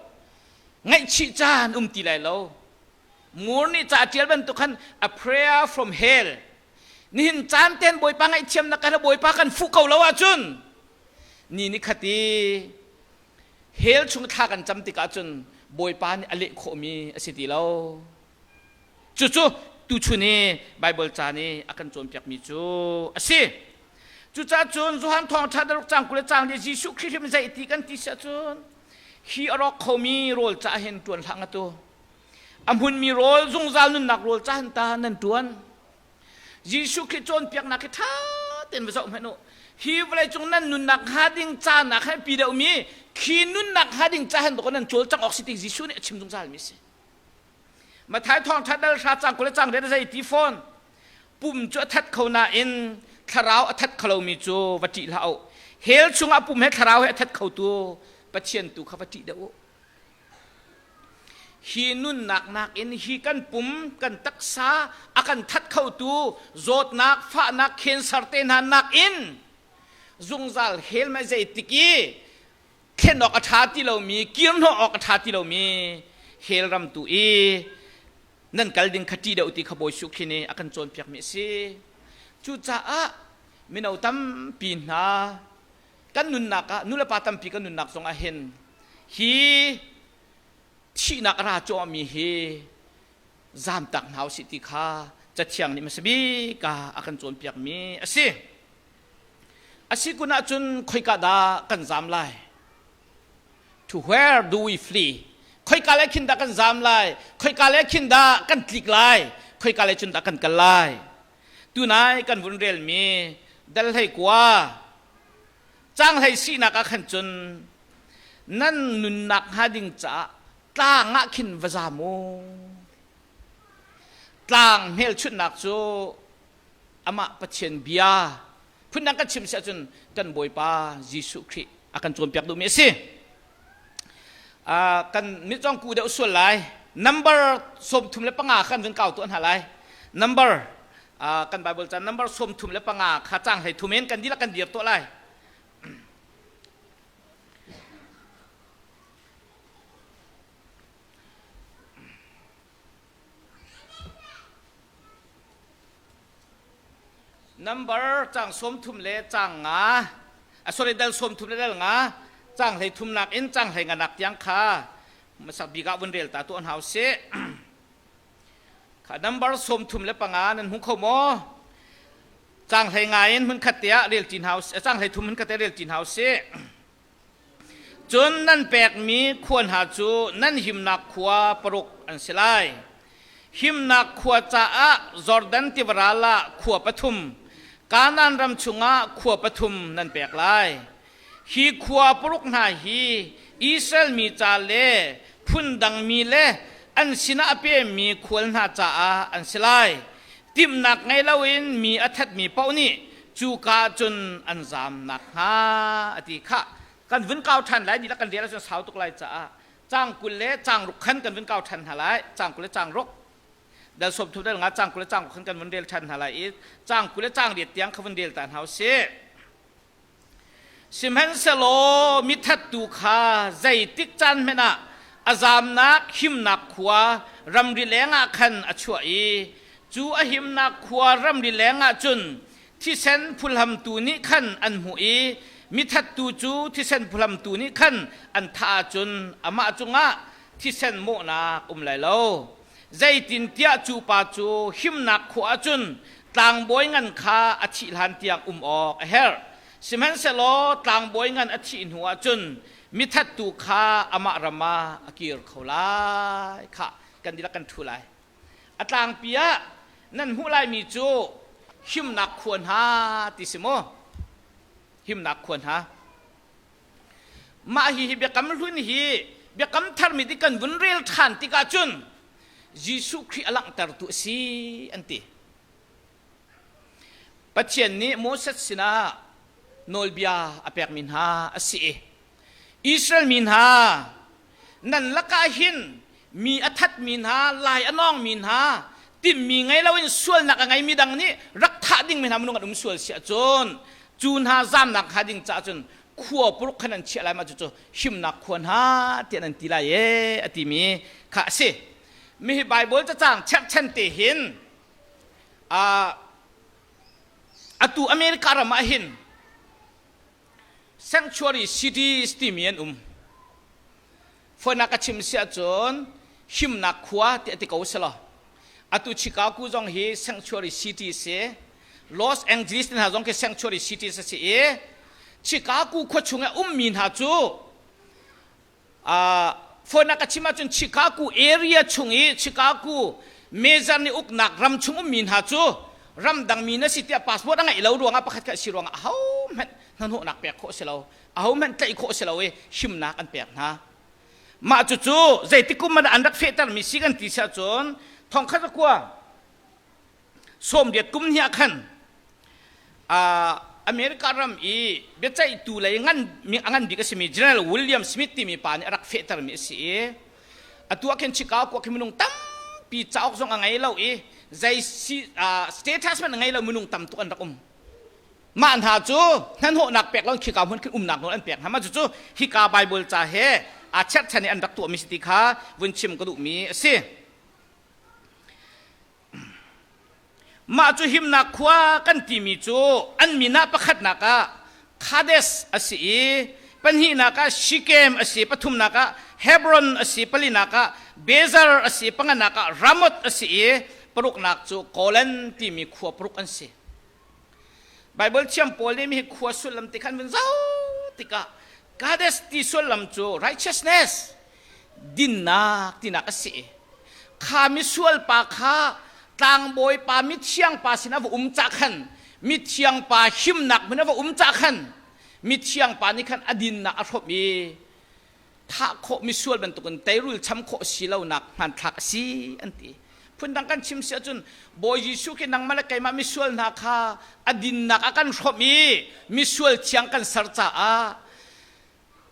Ngaihchih caan um ti lai lo. Mur nih ca ṭial bantuk khan a prayer from hell. Nihin caan ten Bawipa ngaihthiamnak kan Bawipa kan fuh ko lo ahcun ni ni khat i Hell chung thla kan cam tikah cun Bawipa nih a leh khawhmi a si ti lo. Cucu tuchun i Baibal ca nih a kan cawnpiakmi cu a si. Cucaah cun Johan Thawngṭha daruk caang 20 le caang li Jesuh Khrih hrim zei ti kan ti siah cun hi a rawk khomi rawl cah hin ṭuan hlah ngatu. A hmunmi rawl zungzal nunnak rawl cah hin ta nan ṭuan. Jesuh Khrih cawnpiaknak hi ṭha tein va zoh hmanh u. Hi vawleicung nan nunnak hnga ding canak he pi deuhmi khi nunnak hnga ding ca hen nan cawlcangh awk si ti Jesuh nih a chim zungzalmi a si. Matthai thawngṭha dal hra cang 20 le cang riat a zei ti fawn. Pum cu a that kho nain thlarau a that kho lomi cu va ṭih hlah u. Hell chungah pum he thlarau he a that khotu Pathian tu kha va ṭih deuh u. Hi nunnak nakin hi kan pum, kan taksa a kan that khotu zawtnak, fahnak, cancer te hna nakin zungzal hell mei zeitik i thlen awk a ṭha ti lomi, kirhnawh awk a ṭha ti lomi hell ram tu i nan kal ding kha ṭih deuh ti kha Bawi Jesuh Khrih nih a kan cawnpiakmi a si. Cucaah mino tampi hna kan nunnak ah nulepa tampi kan nunnak zong ah hin hi thihnak a ra cuahmi hi zamtak hna usih ti kha cathiang nih hmasa bik ah a kan cawnpiakmi a si. A si kun ahcun khoika dah kan zam lai? To where do we flee? Khoika le khin dah kan zam lai? Khoika le khin dah kan tlik lai? Khoika le cun dah kan kal lai? Tunai kan vun relmi dal hlei kua cang hlei sinak ah khan cun nan nunnak hnga ding caah tlang ah khin va zam u. Tlang hmelchunhnak cu amah Pathian bia phundang kan chim si ahcun kan Bawipa Jesuh Khrih a kan cawnpiak duhmi a si. Kan mit zong ku deuh sual lai. Number 35 kan vun kau tuah hna lai. Number kan Bible ca number 35 kha cang hlei thum in kan dihlak kan dir tuah lai. Number cang 30 le cang nga a sorry dal 30 le dal nga cang hlei thumnak in cang hlei nganak tiang kha masak bik ah vun rel ta tuah hna usih. Kha number 35 nan hmu kho maw? Cang hlei nga in hmun khat te ah rel ti hna usih cang hlei thum hmun khat te rel ti hna usih. Cun nan pekmi khua hna cu nan himnak khua paruk an si lai. Himnak khua caah Jordan tiva ral ah khua pathum, Kanaan ram chungah khua pathum nan pek lai. Hi khua paruk hna hi Israel mi ca le phundang mi le an sinah a pemmi khual hna caah an si lai. Timhnak ngei loin mi a thatmi paoh nih cuka cun an zaam nakhnga a ti khah. Kan vun kau ṭhan lai dihlak kan rial ahcun sau tuk lai caah cang 20 le cang ruk khan kan vun kau ṭhan hna lai. Cang 20 le cang ruk dal sawm thum dal nga cang 20 le cang ruk khan kan vun rel ṭhan hna lai i cang 20 le cang riat tiang kha vun rel ta hna usih. Sihmanhsehlaw mithattu kha zeitik caan hmanh ah a zamnak himnak khua ramri lengah khan a chuah i cu a himnak khua ramri lengah cun thisen phuhlamtu nih khan an hmuh i mithattu cu thisen phuhlamtu nih khan an thah ahcun amah cungah thisen mawhnak um lai lo. Zeitintiah cu pa cu himnak khua ah cun tlangbawi ngan kha a thih hlan tiang um awk a herh. Sihmanhsehlaw tlangbawi ngan a thih hnu ah cun mithattu kha amah ram ah a kir kho lai. Khah, kan dihlak kan ṭhu lai. A tlangpi ah nan hmuh laimi cu himnak khua hna ti si maw? Himnak khua hna. Mah hihi biakam hlun hi biakam tharmi ti kan vun rel ṭhan tikah cun Jesuh Khrih a langhtertu a si an ti. Pathian nih Moses sinah nawlbia a pekmi hna a si i Israel mi hna nan lakah hin mi a thatmi hna, lai a nawngmi hna, timhmi ngei loin sualnak a ngeimi dang nih rak thah dingmi hna minung an um sual si ahcun cu hna zamnak hnga ding caah cun khua paruk khan an chiah lai mah cucu himnak khua hna tiah nan ti lai ee a timi kha a si. Mi hi Bible cacang cherhchan te hin atu America ram ah hin sanctuary cities timi an um. Fawinak ka chim si ahcun himnak khua ti a ti ko selaw atu Chicago zong hi sanctuary city si Los Angeles hna zong khi sanctuary city a si i Chicago khua chung i ummi hna cu fawinak ka chim ahcun Chicago area chung i Chicago major nih uknak ram chung ummi hna cu ramdang mi na si tiah passport a ngeih lo ruangah pakhat khat si ruangah ahohmanh hnahnawhnak pek khawh si lo ahohmanh tlaih khawh si lo i himnak an pek hna. Mah cucu zeitik kum ah an rak fehtermi si kan ti si ahcun thongkhat kua 80 kum hnih ah khan America ram i biaceihtu lei ngan a ngan bik a simi General William Smith timi pa nih a rak fehtermi a si i atu ah khin Chicago ah khin minung tampi cauk zong a ngei lo i zei status hmanh a ngei lo minung tam tuk an rak um. Mah hna cu hnahnawhnak pek lo khika hmun khin umnak nawl an pek hna. Mah cucu hika Baibal ca he aa cherhchan i an rak tuahmi si ti kha vun chim ka duhmi a si. Mah cu himnak khua kan timi cu an min ah pakhatnak ah Kadesh a si i pahnihnak ah Shikem a si, pathumnak ah Hebron a si, palinak ah Bezer a si, panganak ah Ramoth a si i paruknak cu Golan timi khua paruk an si. Baibal thiam pawl nih hi khua sullam ti khan vun zoh tikah Kadesh ti sullam cu righteousness, dinnak tinak a si. Kha misual pa kha tlangbawi pa mithiang pa sin a va um cah khan, mithiang pa himnak hmun a va um cah khan, mithiang pa nih khan a dinnak a hrawmh i thah khawh misual bantukin teirul cham khawh si lonak hmanthlak a si an ti. Phundang kan chim si ahcun Bawi Jesuh khi nangmah le keimah misual hna kha a dinnak a kan hrawmh i misual thiang kan ser caah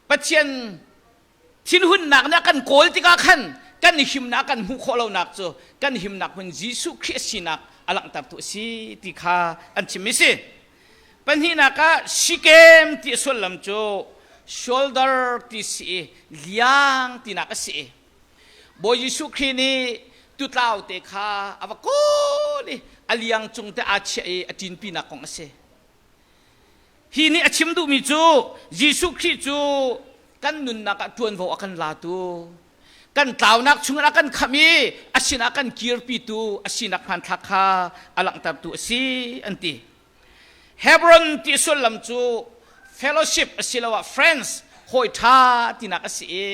Pathian thinhunnak nih a kan kawl tikah khan kan himnak kan hmuh khawh lonak cu kan himnak hmun Jesuh Khrih a sinak a langhtertu a si ti kha an chimmi si. Pahnihnak ah Shikem ti a sullam cu shoulder ti si i liang tinak a si. Bawi Jesuh Khrih nih tutlau te kha a va kawl i a liang cung te aa chiah i a ṭinpinak kong a si. Hi nih a chim duhmi cu Jesuh Khrih cu kan nunnak ah ṭuanvo a kan latu, kan tlaunak chungin a kan khamh i a sinah kan kirpitu a sinak hmanthlak kha a langhtertu a si an ti. Hebron ti sullam cu fellowship asiloah friends, hawi ṭha tinak a si i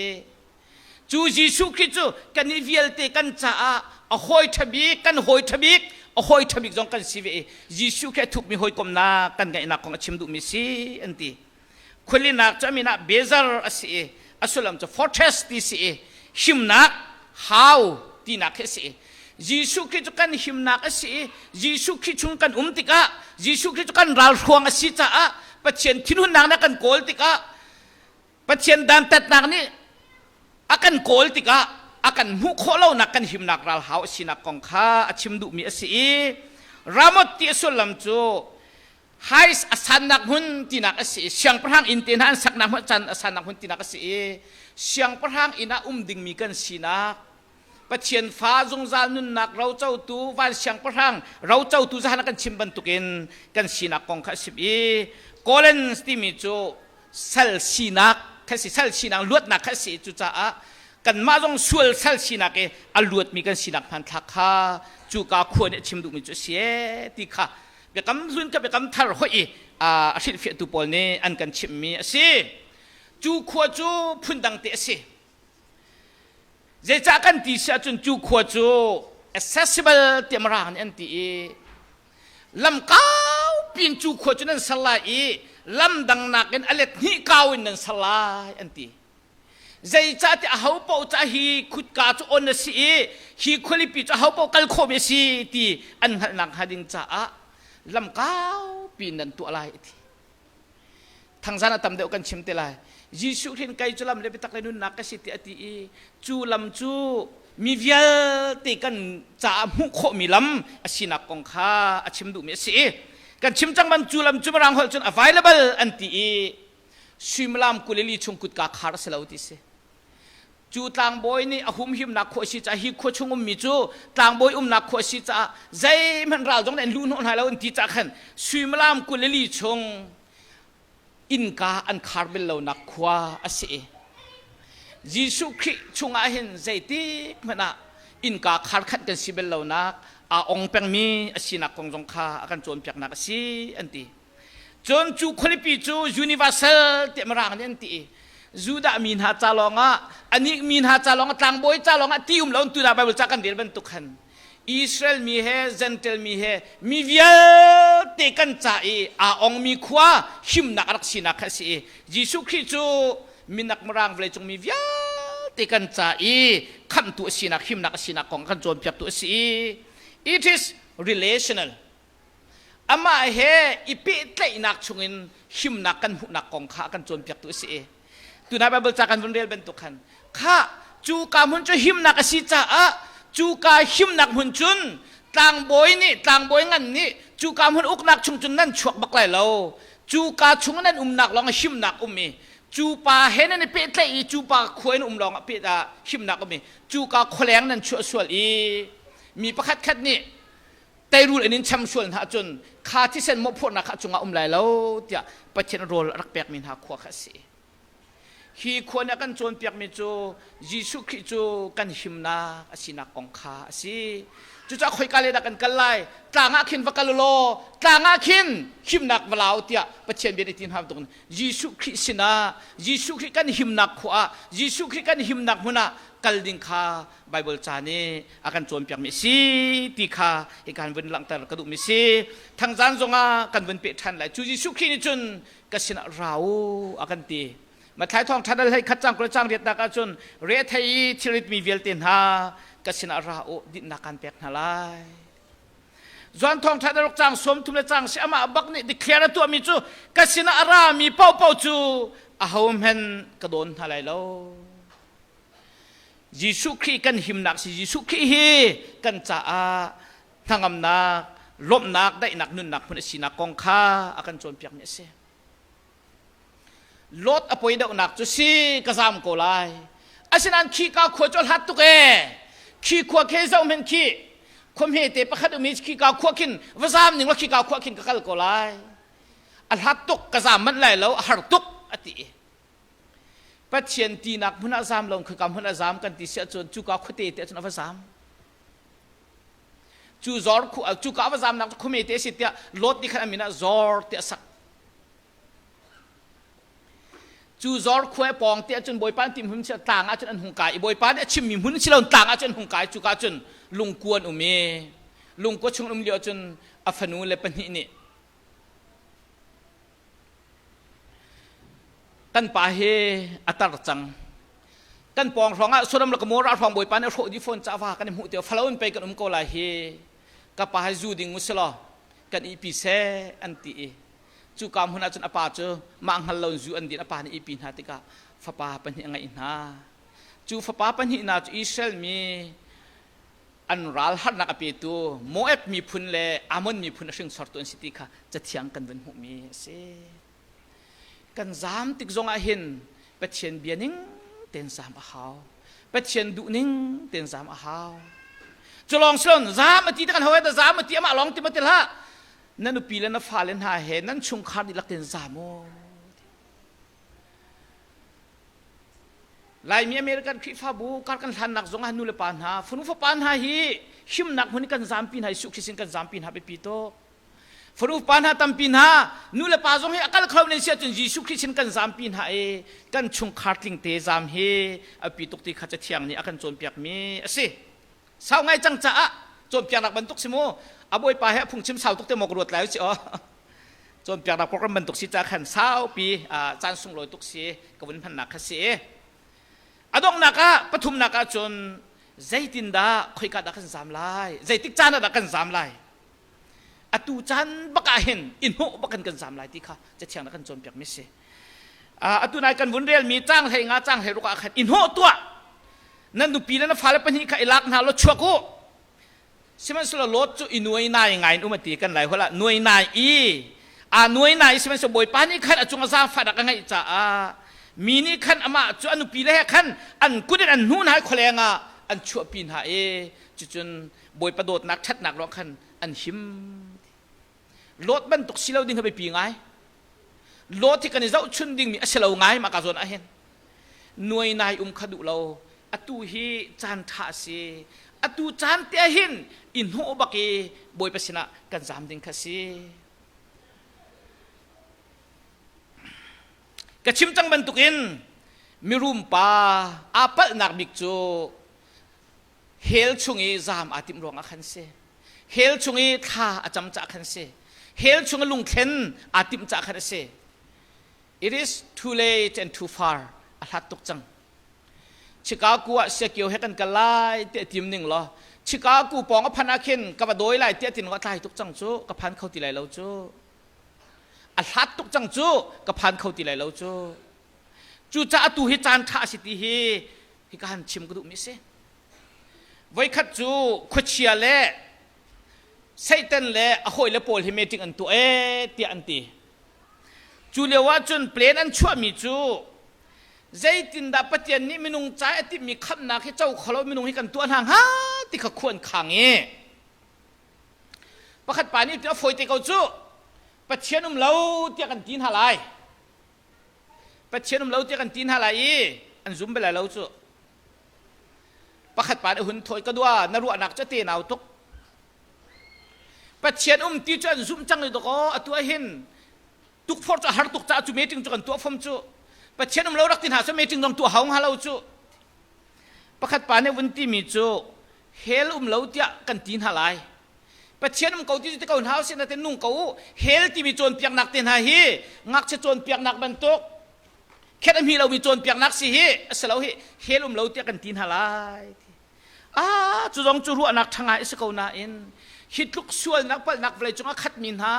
cu Jesuh Khrih cu kan i vialte kan caah a hawi ṭha bik, kan hawi ṭha bik, a hawi ṭha bik zong kan si ve i Jesuh khi a thukmi hawikomnak kan ngeihnak kong a chim duhmi si an ti. Khualinak cu a min ah Bezer a si i a sullam cu fortress ti si i himnak hau tinak khi a si i Jesuh Khrih cu kan himnak a si i Jesuh Khrih chung kan um tikah Jesuh Khrih cu kan ralhruang a si caah Pathian thinhunnak nih a kan kawl tikah Pathian dantatnak nih a kan kawl tikah a kan hmuh khawh lonak kan himnak ralhau a sinak kong kha a chim duhmi a si i Ramoth ti a sullam cu Hais a sannak hmun tinak a si i siangpahrang inn te hna an saknak hmun can a sannak hmun tinak a si i siangpahrang inn ah um dingmi kan sinak Pathian fa zungzal nunnak rocotu van siangpahrang rocotu zahan a kan chim bantukin kan sinak kong kha a sim i Collins timi cu sal sinak kha si sal sinak luatnak kha si cucaah kanmah zong sual sal sinak i a luatmi kan sinak hmanthlak kha cuka khua nih a chim duhmi cu a si ee ti kha biakam hlun ka biakam thar hoih i a hrilhfiahtu pawl nih an kan chimhmi a si. Cu khua cu phundang te a si. Zeicah kan ti si ahcun cu khua cu accessible tiah Mirang nih an ti i lam kau piin cu khua cu nan ser lai i lam dang nakin a let hnih kau in nan ser lai an ti. Zeicahtiah aho paoh ca hi kutka cu on a si i hi khualipi cu aho paoh kal khawhmi a si ti an hngalhnak hnga ding caah lam kaupi in nan tuah lai a ti. Thangzan a tam deuh kan chim te lai. Jesuh hin kei cu lam le biatak le nunnak ka si ti a ti i cu lam cu mi vialte kan caah hmuh khawhmi lam a sinak kong kha a chim duhmi a si i kan chim cang ban cu lam cu mirang holh cun available an ti i suimilam 24 chung kutka khar a si lo ti si. Cu tlangbawi nih a humhimnak khua si caah hi khua chung ummi cu tlangbawi umnak khua si caah zeihmanh ral zong nih an luh hnawh hna lo an ti caah khan suimilam 24 chung innka an khar bel lonak khua a si. Jesuh Khrih chungah hin zeitik hmanh ah innka khar khanh kan si bel lonak aa ong pengmi a sinak kong zong kha a kan cawnpiaknak a si an ti. Cun cu khualipi cu universal tiah Mirang nih an ti i Judah mi hna ca lawngah anih mi hna ca lawngah tlangbawi ca lawngah ti um lo tuna Bible ca kan rel bantuk khan Israel mi he Gentile mi he mi vialte kan ca i aa ongmi khua himnak a rak sinak kha a si i Jesuh Khrih cu minak Mirang vawleicung mi vialte kan ca i khamhtu a sinak himnak a sinak kong kan cawnpiaktu a si i it is relational. Amah he i pehtlaihnak chungin himnak kan hmuhnak kong kha a kan cawnpiaktu a si i tuna Bible ca kan vun rel bantuk khan kha cu ka hmun cu himnak a si caah cu ka himnak hmun cun tlangbawi nih tlangbawi ngan nih cu ka hmun uknak chung cun nan chuak bak lai lo cu ka chung nan umnak lawng himnak um i cu pa he nan i pehtlaih i cu pa khua in um lawng ah peh himnak um i cu ka khualeng nan chuah sual i mi pakhat khat nih teirul in in cham sual hna ahcun kha thisen mawhphurhnak kha a cungah um lai lo tiah Pathian rawl a rak pekmi hna khua kha a si. Hi khua nih a kan cawnpiakmi cu Jesuh Khrih cu kan himnak a sinak kong kha a si. Cucaah khoika le dah kan kal lai? Tlang ah khin va kal law, tlang ah khin himnak va lau tiah Pathian bia nih ti hna bantukin Jesuh Khrih sinah, Jesuh Khrih kan himnak khua ah, Jesuh Khrih kan himnak hmun ah kal ding kha Bible ca nih a kan cawnpiakmi a si ti kha hika han vun langhter ka duhmi si. Thangzan zongah kan vun peh ṭhan lai. Cu Jesuh Khrih nih cun ka sinah ra u a kan ti. Matthai thawng ṭhan al hlei khat cang kul cang riatnak ahcun rethei i thilritmi vialte hna ka sinah ra u dinhnak kan pek hna lai. Johan thawng ṭhan ruk cang 30 le cang si amah bak nih declare a tuahmi cu ka sinah a rami paohpaoh cu aho hmenh ka dawn hna lai lo. Jesuh Khrih kan himnak si Jesuh Khrih hi kan caah hnangamnak, lawmhnak, daihnak, nunnak hmun a sinak kong kha a kan cawnpiakmi a si. Lot a poi deuhnak cu si ka zam ko lai. Asinain khika khua cu a hlat tuk ee. Khi khua khi zoh hmenh khi khua hmete pakhat um i khika khua khin va zam ning law khika khua khin ka kal ko lai. A hlat tuk ka zam manh lai lo a har tuk a ti. Pathian tinak hmun ah zam lo khika hmun ah zam kan ti si ahcun cuka khuate te ahcun a va zam. Cu zor khu cuka a va zamnak cu khuame te a si tiah Lot nih khan a min ah Zor tiah a sak. Cu Zor khua pawng te ahcun Bawipa an tim hmun si tlang ahcun an hung kai i Bawipa nih a chimmi hmun si lo tlang ahcun an hung kai cuka cun lungkua an um i lungkua chung um lio ahcun a fanu le pahnih nih Kan pa hi a tar cang. Kan pawng hrawng ah Sodom le Gomorrah hrawng Bawipa nih a hrawh dih fawn caah va kan i hmuh ti falo in pei kan um ko lai hi. Ka pa hi zu ding usilaw kan ihpi seh an ti i cuka hmun ah cun a pa cu mah hngal lo in zu an din a pa nih ihpi hna tikah fapa pahnih a ngeih hna. Cu fapa pahnih hna cu Israel mi an ral harnak a petu Moab miphun le Ammon miphun a hringsortu an si ti kha cathiang kan vun hmuhmi a si. Kan zaam tik zongah hin Pathian bia ning tein zaam a hau. Pathian duh ning tein zaam a hau. Cu lawng silon zaam a ti te kan hawi da zaam a ti amah lawng ti ma ti hlah. Na nupi le na fale hna he nan chungkhar dihlak tein zaam u. Laimi American Khrihfabu kar kan hlannak zong ah nu le pa hna fanu fapa hna hi himnak hmun kan zampi hna Jesuh Khrist in kan zampi hna biapi tuk. Fanu fapa hna tampi hna nu le pa zong hi a kal kho nen si ahcun Jesuh Khrist in kan zampi hna i kan chungkhar tling te zam hi a pi tuk ti kha cathiang nih a kan cawnpiak mi a si. Sau ngai cang caah cawnpiaknak bantuk si mu a bawipa he a phungchim sau tuk te maw ka ruat lai si aw. Cawnpiaknak program bantuk si ca khan saupi caan sunglawi tuk si ka vun hmannak kha si. A donghnak ah pathumnak ah cun zeitindah khoika dah kan zam lai? Zeitik caan ah dah kan zam lai? Atu caan bak ah hin i hnawh bak in kan zam lai ti kha cathiang na kan cawnpiak mi si. Atu nai kan vun relmi caang hlei nga caang hlei ruk ah khan i hnawh tuah. Nan nupi le na fale pahnih kha i lak hna law chuak u. Sihmanhsehlaw Lot cu i nuai nai ngai in um a ti kan lai holh ah nuai nai i aa nuai nai i sihmanhsehlaw Bawipa nih khan a cung a zaangfahnak a ngeih caah mi nih khan amah cu a nupi le he khan an kut in an hnuh hna i khualeng ah an chuahpi hna i cucun Bawipa dawtnak ṭhatnak ruang khan an him. Lot bantuk si lo ding hi biapi ngai. Lot hi kan i zohchun dingmi a si lo ngai mah ka zawn ah hin. Nuai nai um kha duh lo. Atu hi caan ṭha a si. Atu caan te ah hin i hnawh bak i Bawipa sinah kan zaam ding kha si. Ka chim cang bantukin mirum pa aa palhnak bik cu hell chung i zaam aa timh ruangah khan si. Hell chung i thla a cam caah khan si. Hell chung i lungthlen aa timh caah khan a si. It is too late and too far. A hlat tuk cang. Chicago ah Siakio he kan kal lai tiah tim ning law Chicago pawng a phan ah khin ka va dawi lai tiah tin a tlai tuk cang cu ka phan kho ti lai lo cu. A hlat tuk cang cu ka phan kho ti lai lo cu. Cucaah tu hi caan ṭha a si ti hi hika han chim ka duhmi a si. Voikhat cu khuachia le Satan le a hawile pawl hi meeting an tuah ee tiah an ti. Cu lio ah cun plan an chuahmi cu zeitindah Pathian nih minung ca a timhmi khamhnak hi co kho lo minung hi kan tuah hna hnga ti kha khua an khang i pakhat pa nih a fawi te ko cu Pathian um lo tiah kan ti hna lai. Pathian um lo tiah kan ti hna lai i an zum bel lai lo cu. Pakhat pa nih hun thawi ka dua na ruahnak cu te nau tuk. Pathian um ti cu an zumh cang i dawkaw atu ah hin tukforh cu a har tuk caah cu meeting cu kan tuah fom cu. Pathian um lo rak ti hna cu meeting zong tuah hau hnga lo cu. Pakhat pa nih vun timi cu hell um lo tiah kan ti hna lai. Pathian um ko ti cu ti ko hna usih na te nung ko u. Hell timi cawnpiaknak te hna hi ngakchia cawnpiaknak bantuk khet a hmi lomi cawnpiaknak si hi a si lo hi hell um lo tiah kan ti hna lai. Ah cu zong cu ruahnak ṭha ngai a si ko nain hi tluk sualnak palhnak vawlei cungah khatmi hna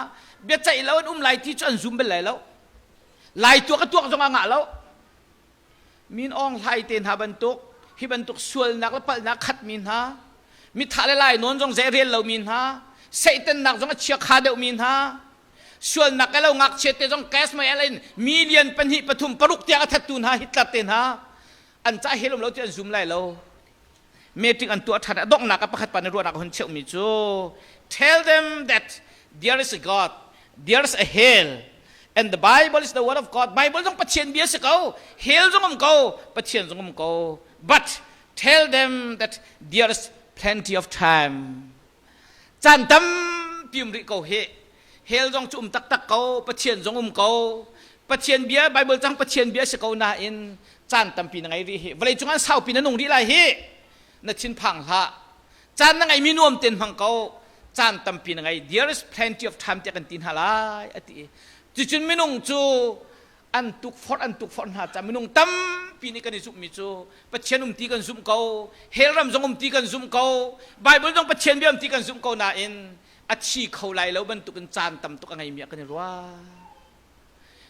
biaceih lo an um lai ti cu an zum bal lai lo. Lai tuak a tuak zong a ngah lo. Min Aung Hlai te hna bantuk hi bantuk sualnak le palhnak khatmi hna mithah le lai nawn zong zei rel lomi hna seitannak zong a chiakha deuhmi hna sualnak ke lo ngakchia te zong gas mei in million pahnih pathum paruk tiang a thattu hna Hitler te hna an ca hel um lo ti an zum lai lo meeting an tuah ṭhan a donghnak ah pakhat pa nih ruahnak a hun cheuhmi cu tell them that there is a God there is a hell and the Bible is the word of God Bible zong Pathian bia si ko hell zong um ko Pathian zong um ko but tell them that there is plenty of time caan tampi um rih ko hi hell zong cu um taktak ko Pathian zong um ko Pathian bia Bible cang Pathian bia si ko nain caan tampi na ngei rih hi vawlei cung an saupi na nung rih lai hi na thinphang hlah caan na ngeimi nuam ten hmang ko caan tampi na ngei there is plenty of time tiah kan ti hna lai a ti cucun minung cu an tukforh an tukforh hna ca minung tampi nih kan i zumhmi cu Pathian um ti kan zumh ko hell ram zong um ti kan zumh ko Bible zong Pathian bia um ti kan zumh ko nain a thi kho lai lo bantukin caan tam tuk a ngeimi ah kan i ruah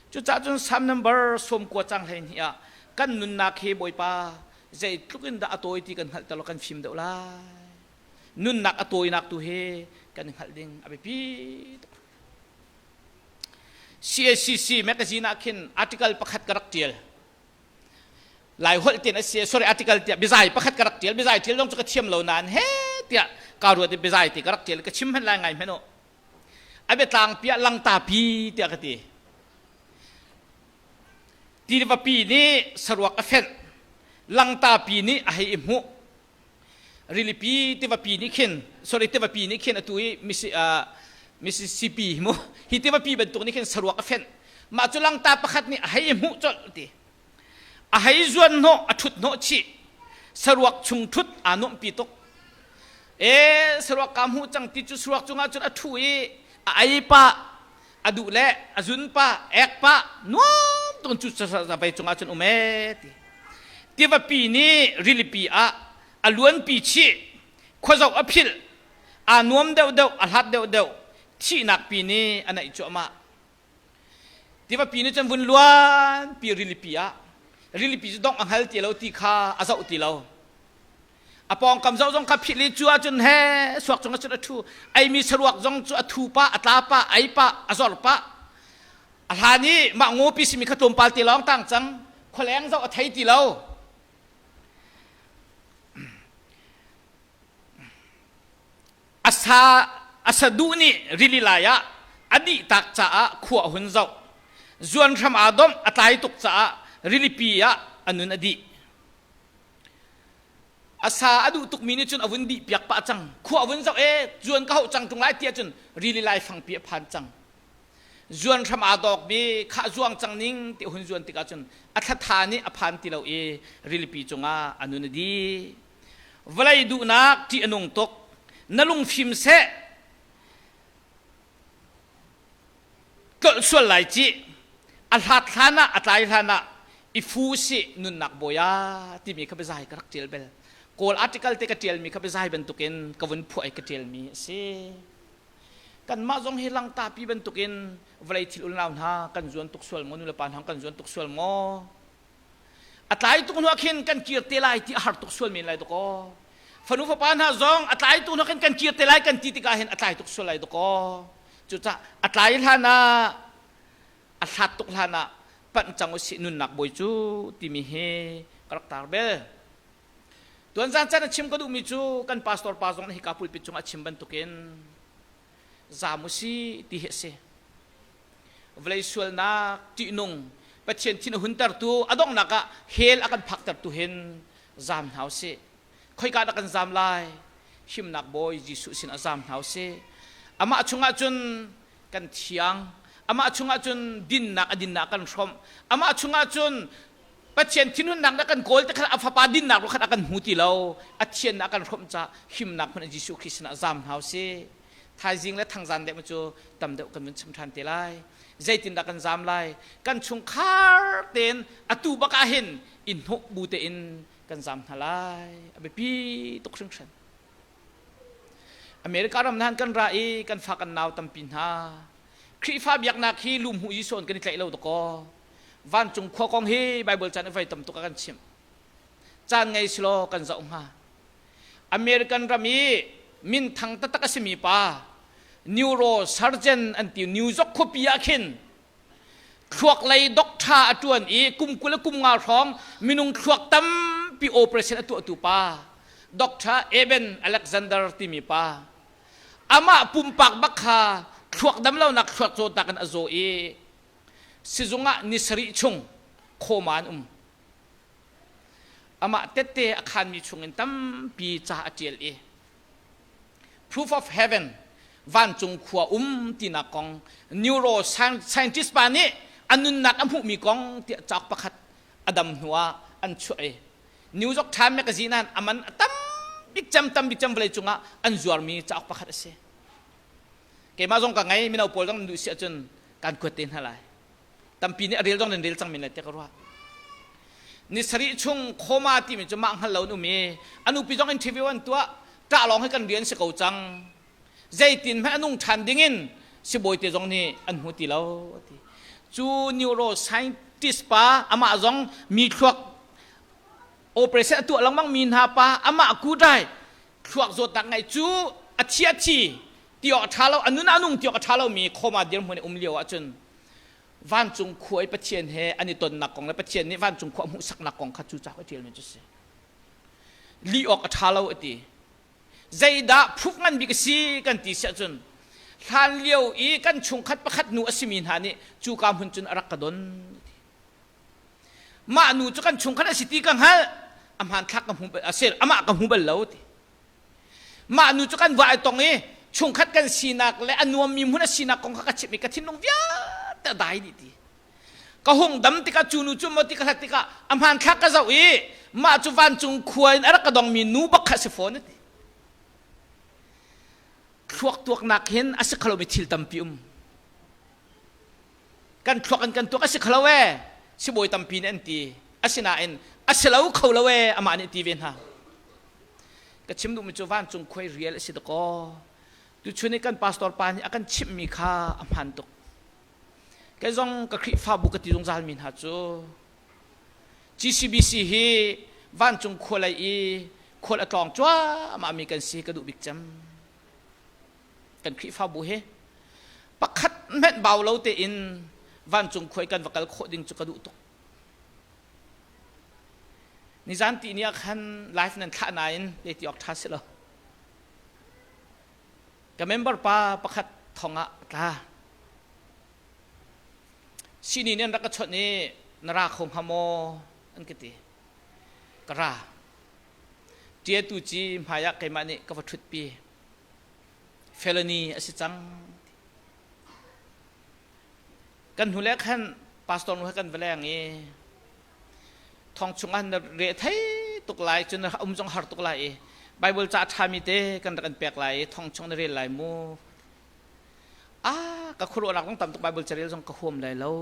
cucaah cun Psalm number 90 cang 12 ah kan nunnak hi Bawipa zeitluk in dah a tawi ti kan hngalh lo kan fim deuh lai nunnak a tawinak tu hi kan i hngalh ding a biapi tuk CACC magazine ah khin article pakhat ka rak tial. Lai holh tin a si sorry article tiah biazai pakhat ka rak tial biazai tial zong cu ka thiam lo nain he tiah ka ruat i biazai ti ka rak tial ka chim hmanh lai ngai hmanh u. A biatlang piah langta pi tiah ka ti. Tiva pi nih saruak a fenh langta pi nih a hei i hmuh Rilipi tivapi nih khin sorry tivapi nih khin atu i Mississippi mu hi tivapi bantuk nih khin saruak a fenh mah cu langta pakhat nih a hei hmuh colh ti a hei zuan hnawh a ṭhut hnawh chih saruak chung ṭhut aa nuamhpi tuk e saruak kaa hmuh cang ti cu saruak cungah cun a ṭhu i a ei pah a duh le a zun pah ek pah nuam tuk cu vei cungah cun um e ti Tivapi nih rilipi ah a luanpi chih, khuazoh a philh, aa nuam deuhdeuh, a hlat deuhdeuh, thihnak pi nih a naih cuahmah. Tivapi nih cun vun luanpi rilipi ah, rilipi cu dongh a hngal ti lo ti kha a zoh ti lo. A pawngkam zoh zong kha philh i cu ahcun he suak cung ahcun a ṭhu. Eimi saruak zong cu a thu pah, a tla pah, ei pah, a zor pah. A hlan i mah ngawpi simi kha tlawmpal te lawng tang cang khualeng zoh a thei ti lo. A sa a sa duh nih rili lai ah a dih tak caah khua a hun zoh. Zuan hram aa domh a tlai tuk caah rilipi ah a nun a dih. A sa a duh tukmi nih cun a vun dih piak pah cang. Khua a vun zoh e zuan ka hauh cang ṭung lai ti ahcun rili lai fangpi a phan cang. Zuan hram aa dawk bi khah zuang cang ning ti hun zuan tikah cun a thlatha nih a phan ti lo i rilipi cungah a nun a di. Vawlei duhnak ṭih a nung tuk. Na lungfim seh tlolh sual lai cih. A hlat hlan ah a tlai hlan ah i fu sih nunnak bawi ah timi kha biazai ka rak ṭial bel. Kawl article te ka ṭialmi kha biazai bantukin ka vun phuah i ka ṭialmi a si. Kanmah zong hi langtapi bantukin vawlei thil ulnau hna kan zuan tuk sual maw nulepa hna kan zuan tuk sual maw a tlai tuk hnu ah khin kan kir te lai ti a har tuk sual men lai dakaw fanu fapa hna zong a tlai tuk hnu khin kan kir te lai kan ti tikah hin a tlai tuk sual lai dakaw cucah a tlai hlan ah a hlat tuk hlan ah panh cang usih nunnak bawi cu timi hi ka rak tar bel Tuan zan can a chim ka duhmi cu kan pastor pa zong nih hika pulpit cung a chim bantukin zaam u si ti hi a si. Vawlei sualnak ṭihnung Pathian thin a huntertu a donghnak ah hell a kan phaktertu hin zaam hna u sih. Khoika dah kan zaam lai? Himnak Bawi Jesuh sin ah zaam hna u sih. Amah chungah cun kan thiang. Amah chungah cun dinnak a dinnak kan hrawmh. Amah chungah cun Pathian thinhunnak na kan kawl te khan a fapa dinnak ro khan a kan hmu ti lo. A thiannak a kan hrawmh caah himnak hmun Jesuh Khrist sinah zaam hna usih. Thaizing le thangzan deuh cu tam deuh kan vun chim ṭhan te lai. Zeitindah kan zaam lai? Kan chungkhar tein atu bak ah hin i hnawh bu tein kan zaam hna lai. A biapi tuk hringhran. America ram nan kan ra i kan fa kan nau tampi hna. Khrihfa biaknak hi lumhu Jesuh kan i tlaih lo dakaw. Vancung khua kong hi Bible caan i voi tam tuk a kan chimh. Caan ngei silaw kan zoh hnga. American ram i minthang taktak a simi pa neurosurgeon an ti New York khuapi ah khin thluak lei doctor a ṭuan i kum 20 le kum nga hrawng minung thluak tampi operation a tuahtu pa Dr. Eben Alexander timi pa amah pumpak bak kha thluak damlonak thluak zawtnak in a zaw i sizung ah ni sarih chung khawma an um Amah tette a khanmi chungin tampi ca a ṭial i Proof of Heaven vancung khua um tinak kong neuroscientist pa nih a nunnak a hmuhmi kong tiah cauk pakhat a dam hnuah an chuah i New York Times magazine ah a man a tam bik cem tam bik cem vawlei cungah an zuarmi cauk pakhat a si. Keimah zong ka ngei mino pawl zong nan duh si ahcun kan kuat te hna lai. Tampi nih a rel zong nan rel cang men lai tiah ka ruah. Ni sarih chung khoma timi cu mah hngal lo an um i a nupi zong interview an tuah ṭah lawng hi kan rian si ko cang. Zeitin hmanh a nung ṭhan dingin sibawi te zong nih an hmu ti lo a ti. Cu neuroscientist pa amah zong mi thluak operation a tuah lengmang mi hna pa amah kudai thluak zawtnak ngai cu a thi a thi ti awk a ṭha lo a nun a nung ti awk a ṭha lomi khoma dirhmun i um lio ahcun vancung khua i Pathian he an i tonnak kong le Pathian nih vancung khua a hmuhsaknak kong kha cu cauk a ṭialmi cu a si. Lih awk a ṭha lo a ti. Zeidah phuk ngan bik a si kan ti siah cun hlan lio i kan chungkhat pakhat nu a simi hna nih cuka hmun cun a rak ka don. Mah nu cu kan chungkhat a si ti ka hngalh a hmanthlak ka hmu a si amah ka hmu bal lo ti. Mah nu cu kan va ai tong i chungkhat kan sinak le a nuammi hmun a sinak kong kha ka chimh i ka thinlung vialte a dai dih ti. Ka hung dam tikah cu nu cu maw ti ka hlat tikah a hmanthlak ka zoh i mah cu vancung khua in a rak ka dongmi nu bak kha a si fawn a ti. Thluak tuaknak hin a si kho lomi thil tampi um. Kan thluak in kan tuak a si kho lo ee sibawi tampi nih an ti. Asinain a si lo kho lo ee amah nih ti ve hna. Ka chim duhmi cu vancung khuai rial a si dakaw. Tuchun i kan pastor pa nih a kan chimhmi kha a hmaan tuk. Kei zong ka Khrihfabu ka ti zungzalmi hna cu GCBC hi vancung khua lei i khual a tlawng cuahmahmi kan si ka duh bik cem. Kan Khrihfabu hi pakhat hmenh bau lo tein vancung khuai kan va kal khawh ding cu ka duh tuk. Nizan ti ni ah khan live nan thlah nain le ti awk ṭha si lo. Ka member pa pakhat thong ah a tla. Sini nih an rak ka chawnh i na ra kho hnga maw an ka ti. Ka ra. Ṭiatu ci hmai ah keimah nih ka va ṭhutpi. Felony a si cang. Kan hnu le khan pastor nu he kan va leng i thong chungah na re thei tuk lai cun na um zong har tuk lai i Bible ca ṭhami te kan rak in pek lai i thong chung na rel lai mu. Ah, ka khuaruahnak zong tam tuk Bible carel zong ka huam lai lo.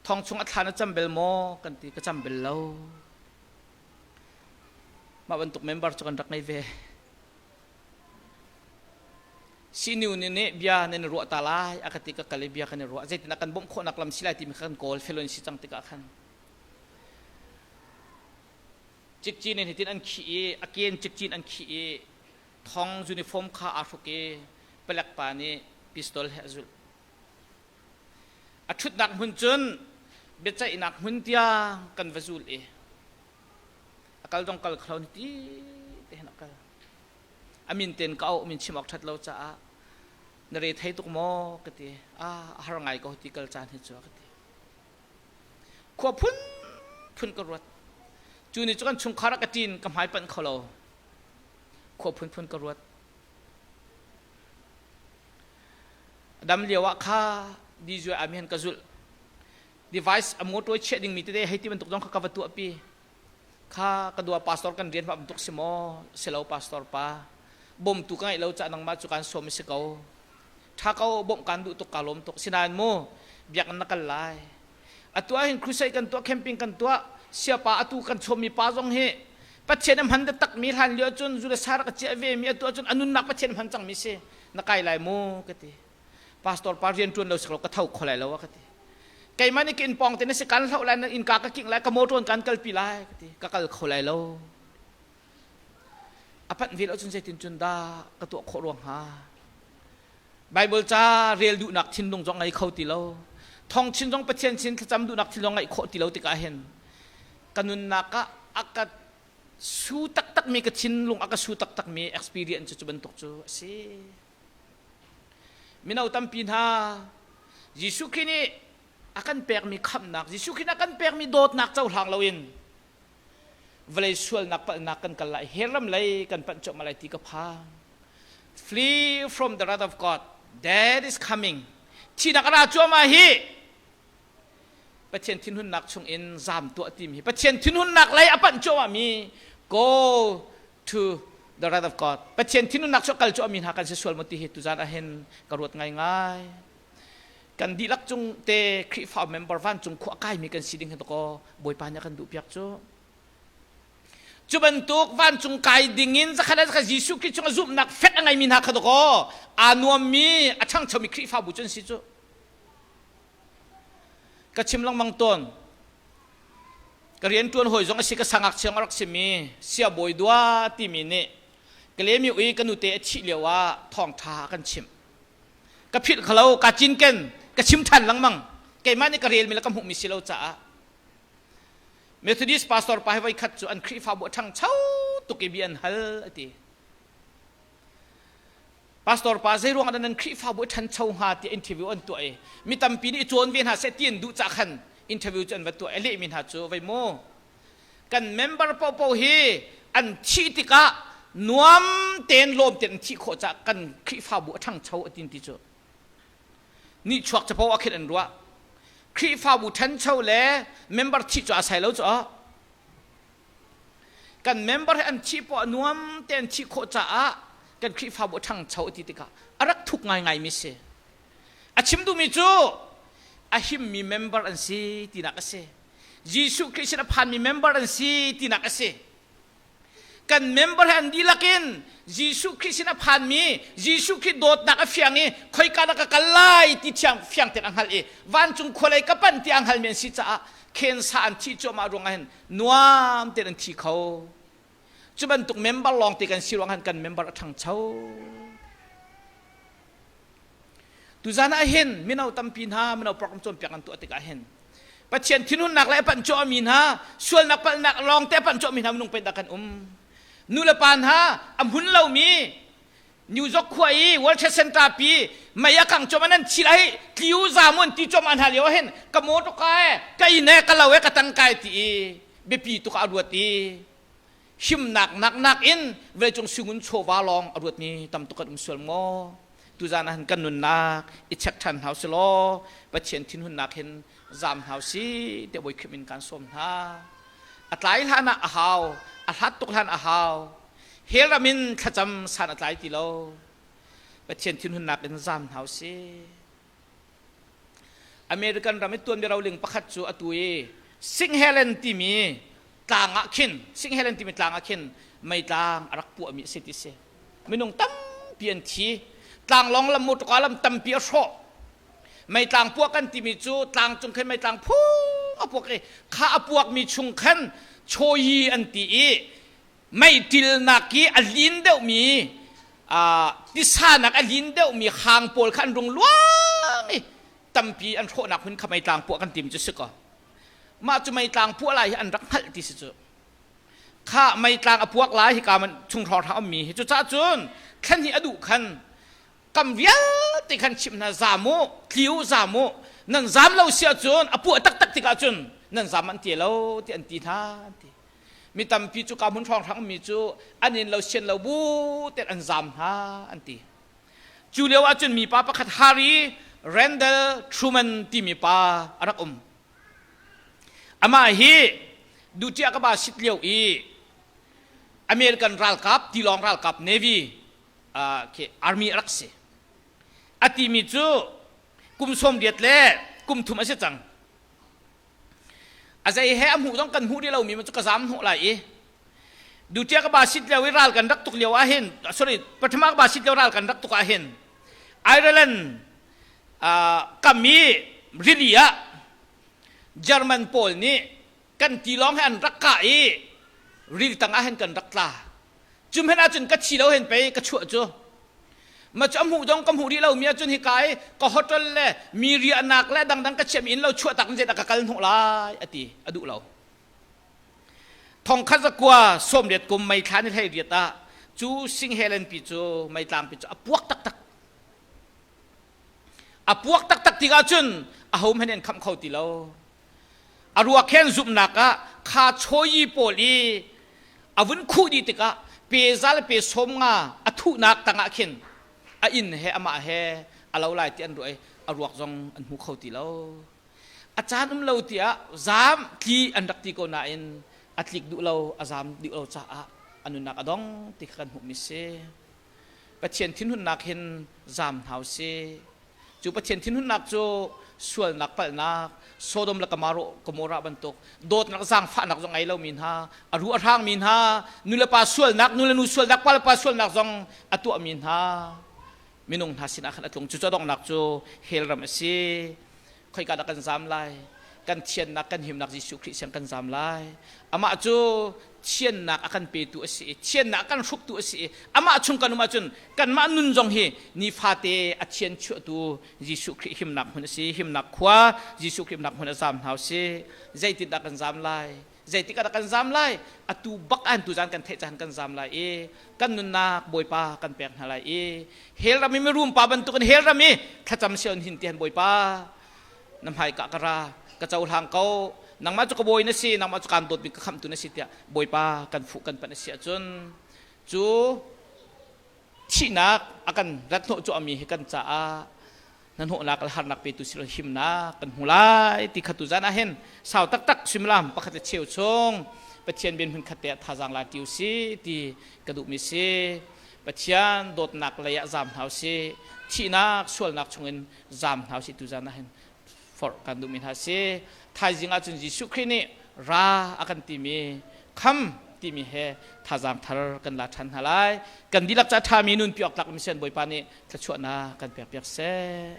Thong chung a thla na cam bel maw? Kan ti ka cam bel lo. Mah bantuk member cu kan rak ngei ve. Sinu nih nih bia nan i ruah ta lai a ka ti ka kal i bia kan i ruah zeitin a kan bawmh khawhnak lam si lai timi kha kan kawl felon si cang tikah khan cikcin in hitin an khih i a ken cikcin an khih i thong uniform kha aa hruk i palek pa nih pistol he a zulh a ṭhutnak hmun cun biaceihnak hmun tiang kan va zul i a kal dong kal kho ni ti te hin a kal A min ten ka auh min chim awk ṭhat lo caah na re thei tuk maw ka ti. Ah, a har ngai ko ti kal caan hi cu ka ti. Khua phun phun ka ruat. Cu ni cu kan chungkhar ah ka ṭin ka hmai panh kho lo. Khua phun phun ka ruat. Dam lio ah kha DJI mi han ka zulh. Device a motor chiah dingmi tete hei ti bantuk zong kha ka va tuahpi. Kha ka dua pastor kan rian ma bantuk si maw? Si lo pastor pa. Bawmtu ka ngeih lo caah nangmah cu kaan sawm si ko. Tha ko bawmh kaan duh tuk ka lawm tuk. Sinain mu biakinn na kal lai. Atu ah hin crusade kan tuah camping kan tuah siapa atu kan chawmmi pa zong hi Pathian a hman takmi hlan lio cun zu le sa rak a ciah ve mi atu ahcun a nunnak Pathian hman cangmi si na kai lai mu ka ti. Pastor pa rian ṭuan lo si ka tho kho lai lo ka ti. Keimah nih ka inn pawng te na si kan hloh lai na innka ka kingh lai ka motor kan kalpi lai ka ti. Ka kal kho lai lo. A panh ve lo cun zeitin cun dah ka tuah khawh ruang hnga? Bible ca rel duhnak thinlung zong ngei kho ti lo. Thong chin zong Pathian sin thlacam duhnak thinlung ngeih khawh ti lo tikah hin ka nunnak ah a ka su taktakmi ka thinlung a ka su taktakmi experience cu bantuk cu a si. Mino tampi hna Jesuh Khrih nih a kan pekmi khamhnak, Jesuh Khrih nih a kan pekmi dawtnak cohlang loin vawlei sualnak palhnak kan kal lai, hell ram lei kan panh cuahmah lai ti ka phang. Flee from the wrath of God that is coming. Thihnak a ra cuahmah hi Pathian thinhunnak chungin zaam tuah timi hi Pathian thinhunnak lei a panh cuahmah mi go to the wrath of God. Pathian thinhunnak cu kal cuahmi hna kan si sual maw ti hi tuzan ah hin ka ruat ngaingai. Kan dihlak cung te Khrihfa member vancung khua kaimi kan si ding hi kaw Bawipa nih a kan duhpiak cu. Cu bantuk vancung kai dingin zakhat le zakhat Jesuh Khrih cung a zumhnak fek a ngeimi hna kha dakaw aa nuammi a ṭhangchomi Khrihfabu cu an si cu. Ka chim lengmang tawn. Ka rianṭuan hawi zong a si ka sangakchia a rak simi siabawi dua timi nih Kalemi ui ka nute a thih lio ah thawngṭha a kan chimh. Ka philh khalo ka cinken ka chim ṭhan lengmang. Keimah nih ka relmi le ka hmuhmi si lo caah. Methodist pastor pa hi voikhat cu an Khrihfabu a ṭhangcho tuk i bia an hal a ti. Pastor pa zei ruangah dah nan Khrihfabu a ṭhancho hnga tiah interview an tuah i mi tampi nih i cawn ve hna seh ti an duh cah khan interview cu an va tuah i a lehmi hna cu vei mu kan member paohpaoh hi an thih tikah nuam tein lawm tein an thih khawh caah kan Khrihfabu a ṭhangcho a tin ti cu nihchuak capo ah khin an ruah Khrihfabu ṭhancho le member thih cu aa sai lo cu kan member hi an thih poah nuam te an thih khawh caah kan Khrihfabu a ṭhangcho ti tikah a rak thuk ngaingai mi si a chim duhmi cu a himmi member an si tinak a si Jesuh Khrih sin a phanmi member an si tinak a si kan member he an dihlak in Jesuh Khrih sin a phanmi Jesuh Khrih dawtnak a fiang i khoika dah ka kal lai ti thiang fiang tein a hngalh i vancung khualei ka panh ti a hngalmi an si caah khensa an thih cuahmah ruangah hin nuam tein an thi kho. Cu bantuk member lawng te kan si ruangah hin kan member a ṭhangcho. Tuzan ah hin mino tampi hna mino program cawnpiak an tuah tikah hin Pathian thinhunnak le a panh cuahmi hna sualnak palhnak lawng te a panh cuahmi hna minung pei dah kan um. Nu le pa hna a hmun lomi New York khua i World Trade Center pi mei a kang cuahmah nan thi lai tliu zamu an ti cuahmah hna lio hin ka motor ka e ka inn e ka lo e ka tangkai ti i biapi tuk ah a ruat i himnak nak nak in vawleicung singun chawva lawng a ruatmi tam tuk kan um sual maw tuzan ah hin kan nunnak i check ṭhan hna usih law Pathian thinhunnak hin zaam hna usih tiah Bawi Khrih min kan sawm hna a tlai hlan ah a hau a hlat tuk hlan a hau hell ram in thlacam san a tlai ti lo Pathian thinhunnak in zaam hna usih American ram i tuanbia roling pakhat cu atu i Sing Helen timi tlang ah khin Sing Helen timi tlang ah khin meitlang a rak puahmi a si ti si. Minung tampi an thi. Tlanglawng lam motorka lam tampi a hrawh. Meitlang puah kan timi cu tlang cung khin meitlang phung a puak i kha a puakmi chung khan chawi an ti i meiṭilnak i a lin deuhmi tisanak a lin deuhmi hang pawl kha an rung luang i tampi an hrawhnak hmun kha meitlang puah kan tim cu si kaw mah cu meitlang puah lai hi an rak hngalh ti si cu kha meitlang a puak lai hika man chung hrawng hra ummi hi cucaah cun thlan hi a duh khan kam vialte khan chimh hna zam u tli u zam u nan zam lo si ahcun a puah taktak tikah cun nan zam an ti lo ti an ti hna an ti Mi tampi cu ka hmun hrawnghrang mi cu an in lo sian lo bu tein an zaam hna an ti. Cu lio ahcun mipa pakhat Harry Randall Truman timi pa a rak um. Amah hi duhṭiah ka ba sit lio i American ralkap, tilawng ralkap Navy khi army a rak si. A timi cu kum 80 le kum thum a si cang. A zei he a hmuh zong kan hmuh rih lomi cu ka zam hnawh lai i dutia ka ba sit lio i ral kan rak tuk lio ah hin, sorry, pathuma ka ba sit lio ral kan rak tuk ah hin Ireland kam i rili ah German pawl nih kan tilawng he an rak kah i ril tang ah hin kan rak tla. Cum hen ahcun ka thi lo hen pei ka chuah cu. Ma cu a hmuh dong ka hmuh rih lo mi ahcun hika i ka hotel le mi riahnak le dangdang ka chiahmi inn lo chuah tak in zeidah ka kal hnawh lai a ti a duh lo. 1990 kum May thla ni 18 ah cu Singhelen pi cu meitlang pi cu a puak taktak. A puak taktak tikah cun aho hmanh an khamh kho ti lo. A ruak he an zumhnak ah kha chawi pawl i a vun khuh dih tikah pe za le pe 50 a thuhnak tangah khin a inn he amah he a lo lai ti an ruah i a ruak zong an hmu kho ti lo. A caan um lo tiah zaam tli an rak ti ko nain a tlik duh lo, a zaam duh lo caah a nunnak a dong ti kha kan hmuhmi si. Pathian thinhunnak hin zaam hna usih. Cu Pathian thinhunnak cu sualnak palhnak, Sodom le Gomorrah bantuk dawtnak zaangfahnak zong ngei lomi hna, a ruah hrangmi hna, nulepa sualnak, nulenu sualnak, palepa sualnak zong a tuahmi hna minung hna sinah khan a tlung. Cucu a donghnak cu hell ram a si. Khoika dah kan zaam lai? Kan thiannak, kan himnak Jesuh Khrih siang kan zaam lai. Amah cu thiannak a kan petu a si i thiannak a kan hruktu a si i amah chung kan um ahcun kanmah nun zong hi nifate a thian chuahtu Jesuh Khrih himnak hmun a si. Himnak khua Jesuh Khrih himnak hmun a zaam hna usih. Zeitindah kan zaam lai? Zeitik ah dah kan zaam lai? Atu bak an tu zan kan theih caan kan zaam lai i kan nunnak Bawipa kan pek hna lai i hell ram i mirum pa bantukin hell ram i thlacam sion hin tihan Bawipa na hmaika ka ra ka cohlang ko, nangmah cu ka bawi na si, nangmah cu kaan dawt bik ka khamhtu na si tiah Bawipa kan fuh kan panh a si ahcun cu thihnak a kan rat hnawh cuahmi hi kan caah hnahnawhnak le harnak petu si lo himnak kan hmu lai ti kha tu zan ah hin sau taktak suimilam pakhat le cheu chung Pathian bian hmun khat te ah thazaang la ti usih ti ka duhmi si. Pathian dawtnak lei ah zaam hna usih, thihnak sualnak chungin zaam hna usih tu zan ah hin forh kan duhmi hna si. Thaizing ahcun Jesuh Khrih nih ra a kan timi kham timi he thazaang thar kan la ṭhan hna lai. Kan dihlak ca ṭhami nunpi awk tlak misian Bawipa nih thluachuahnak kan pek piak seh.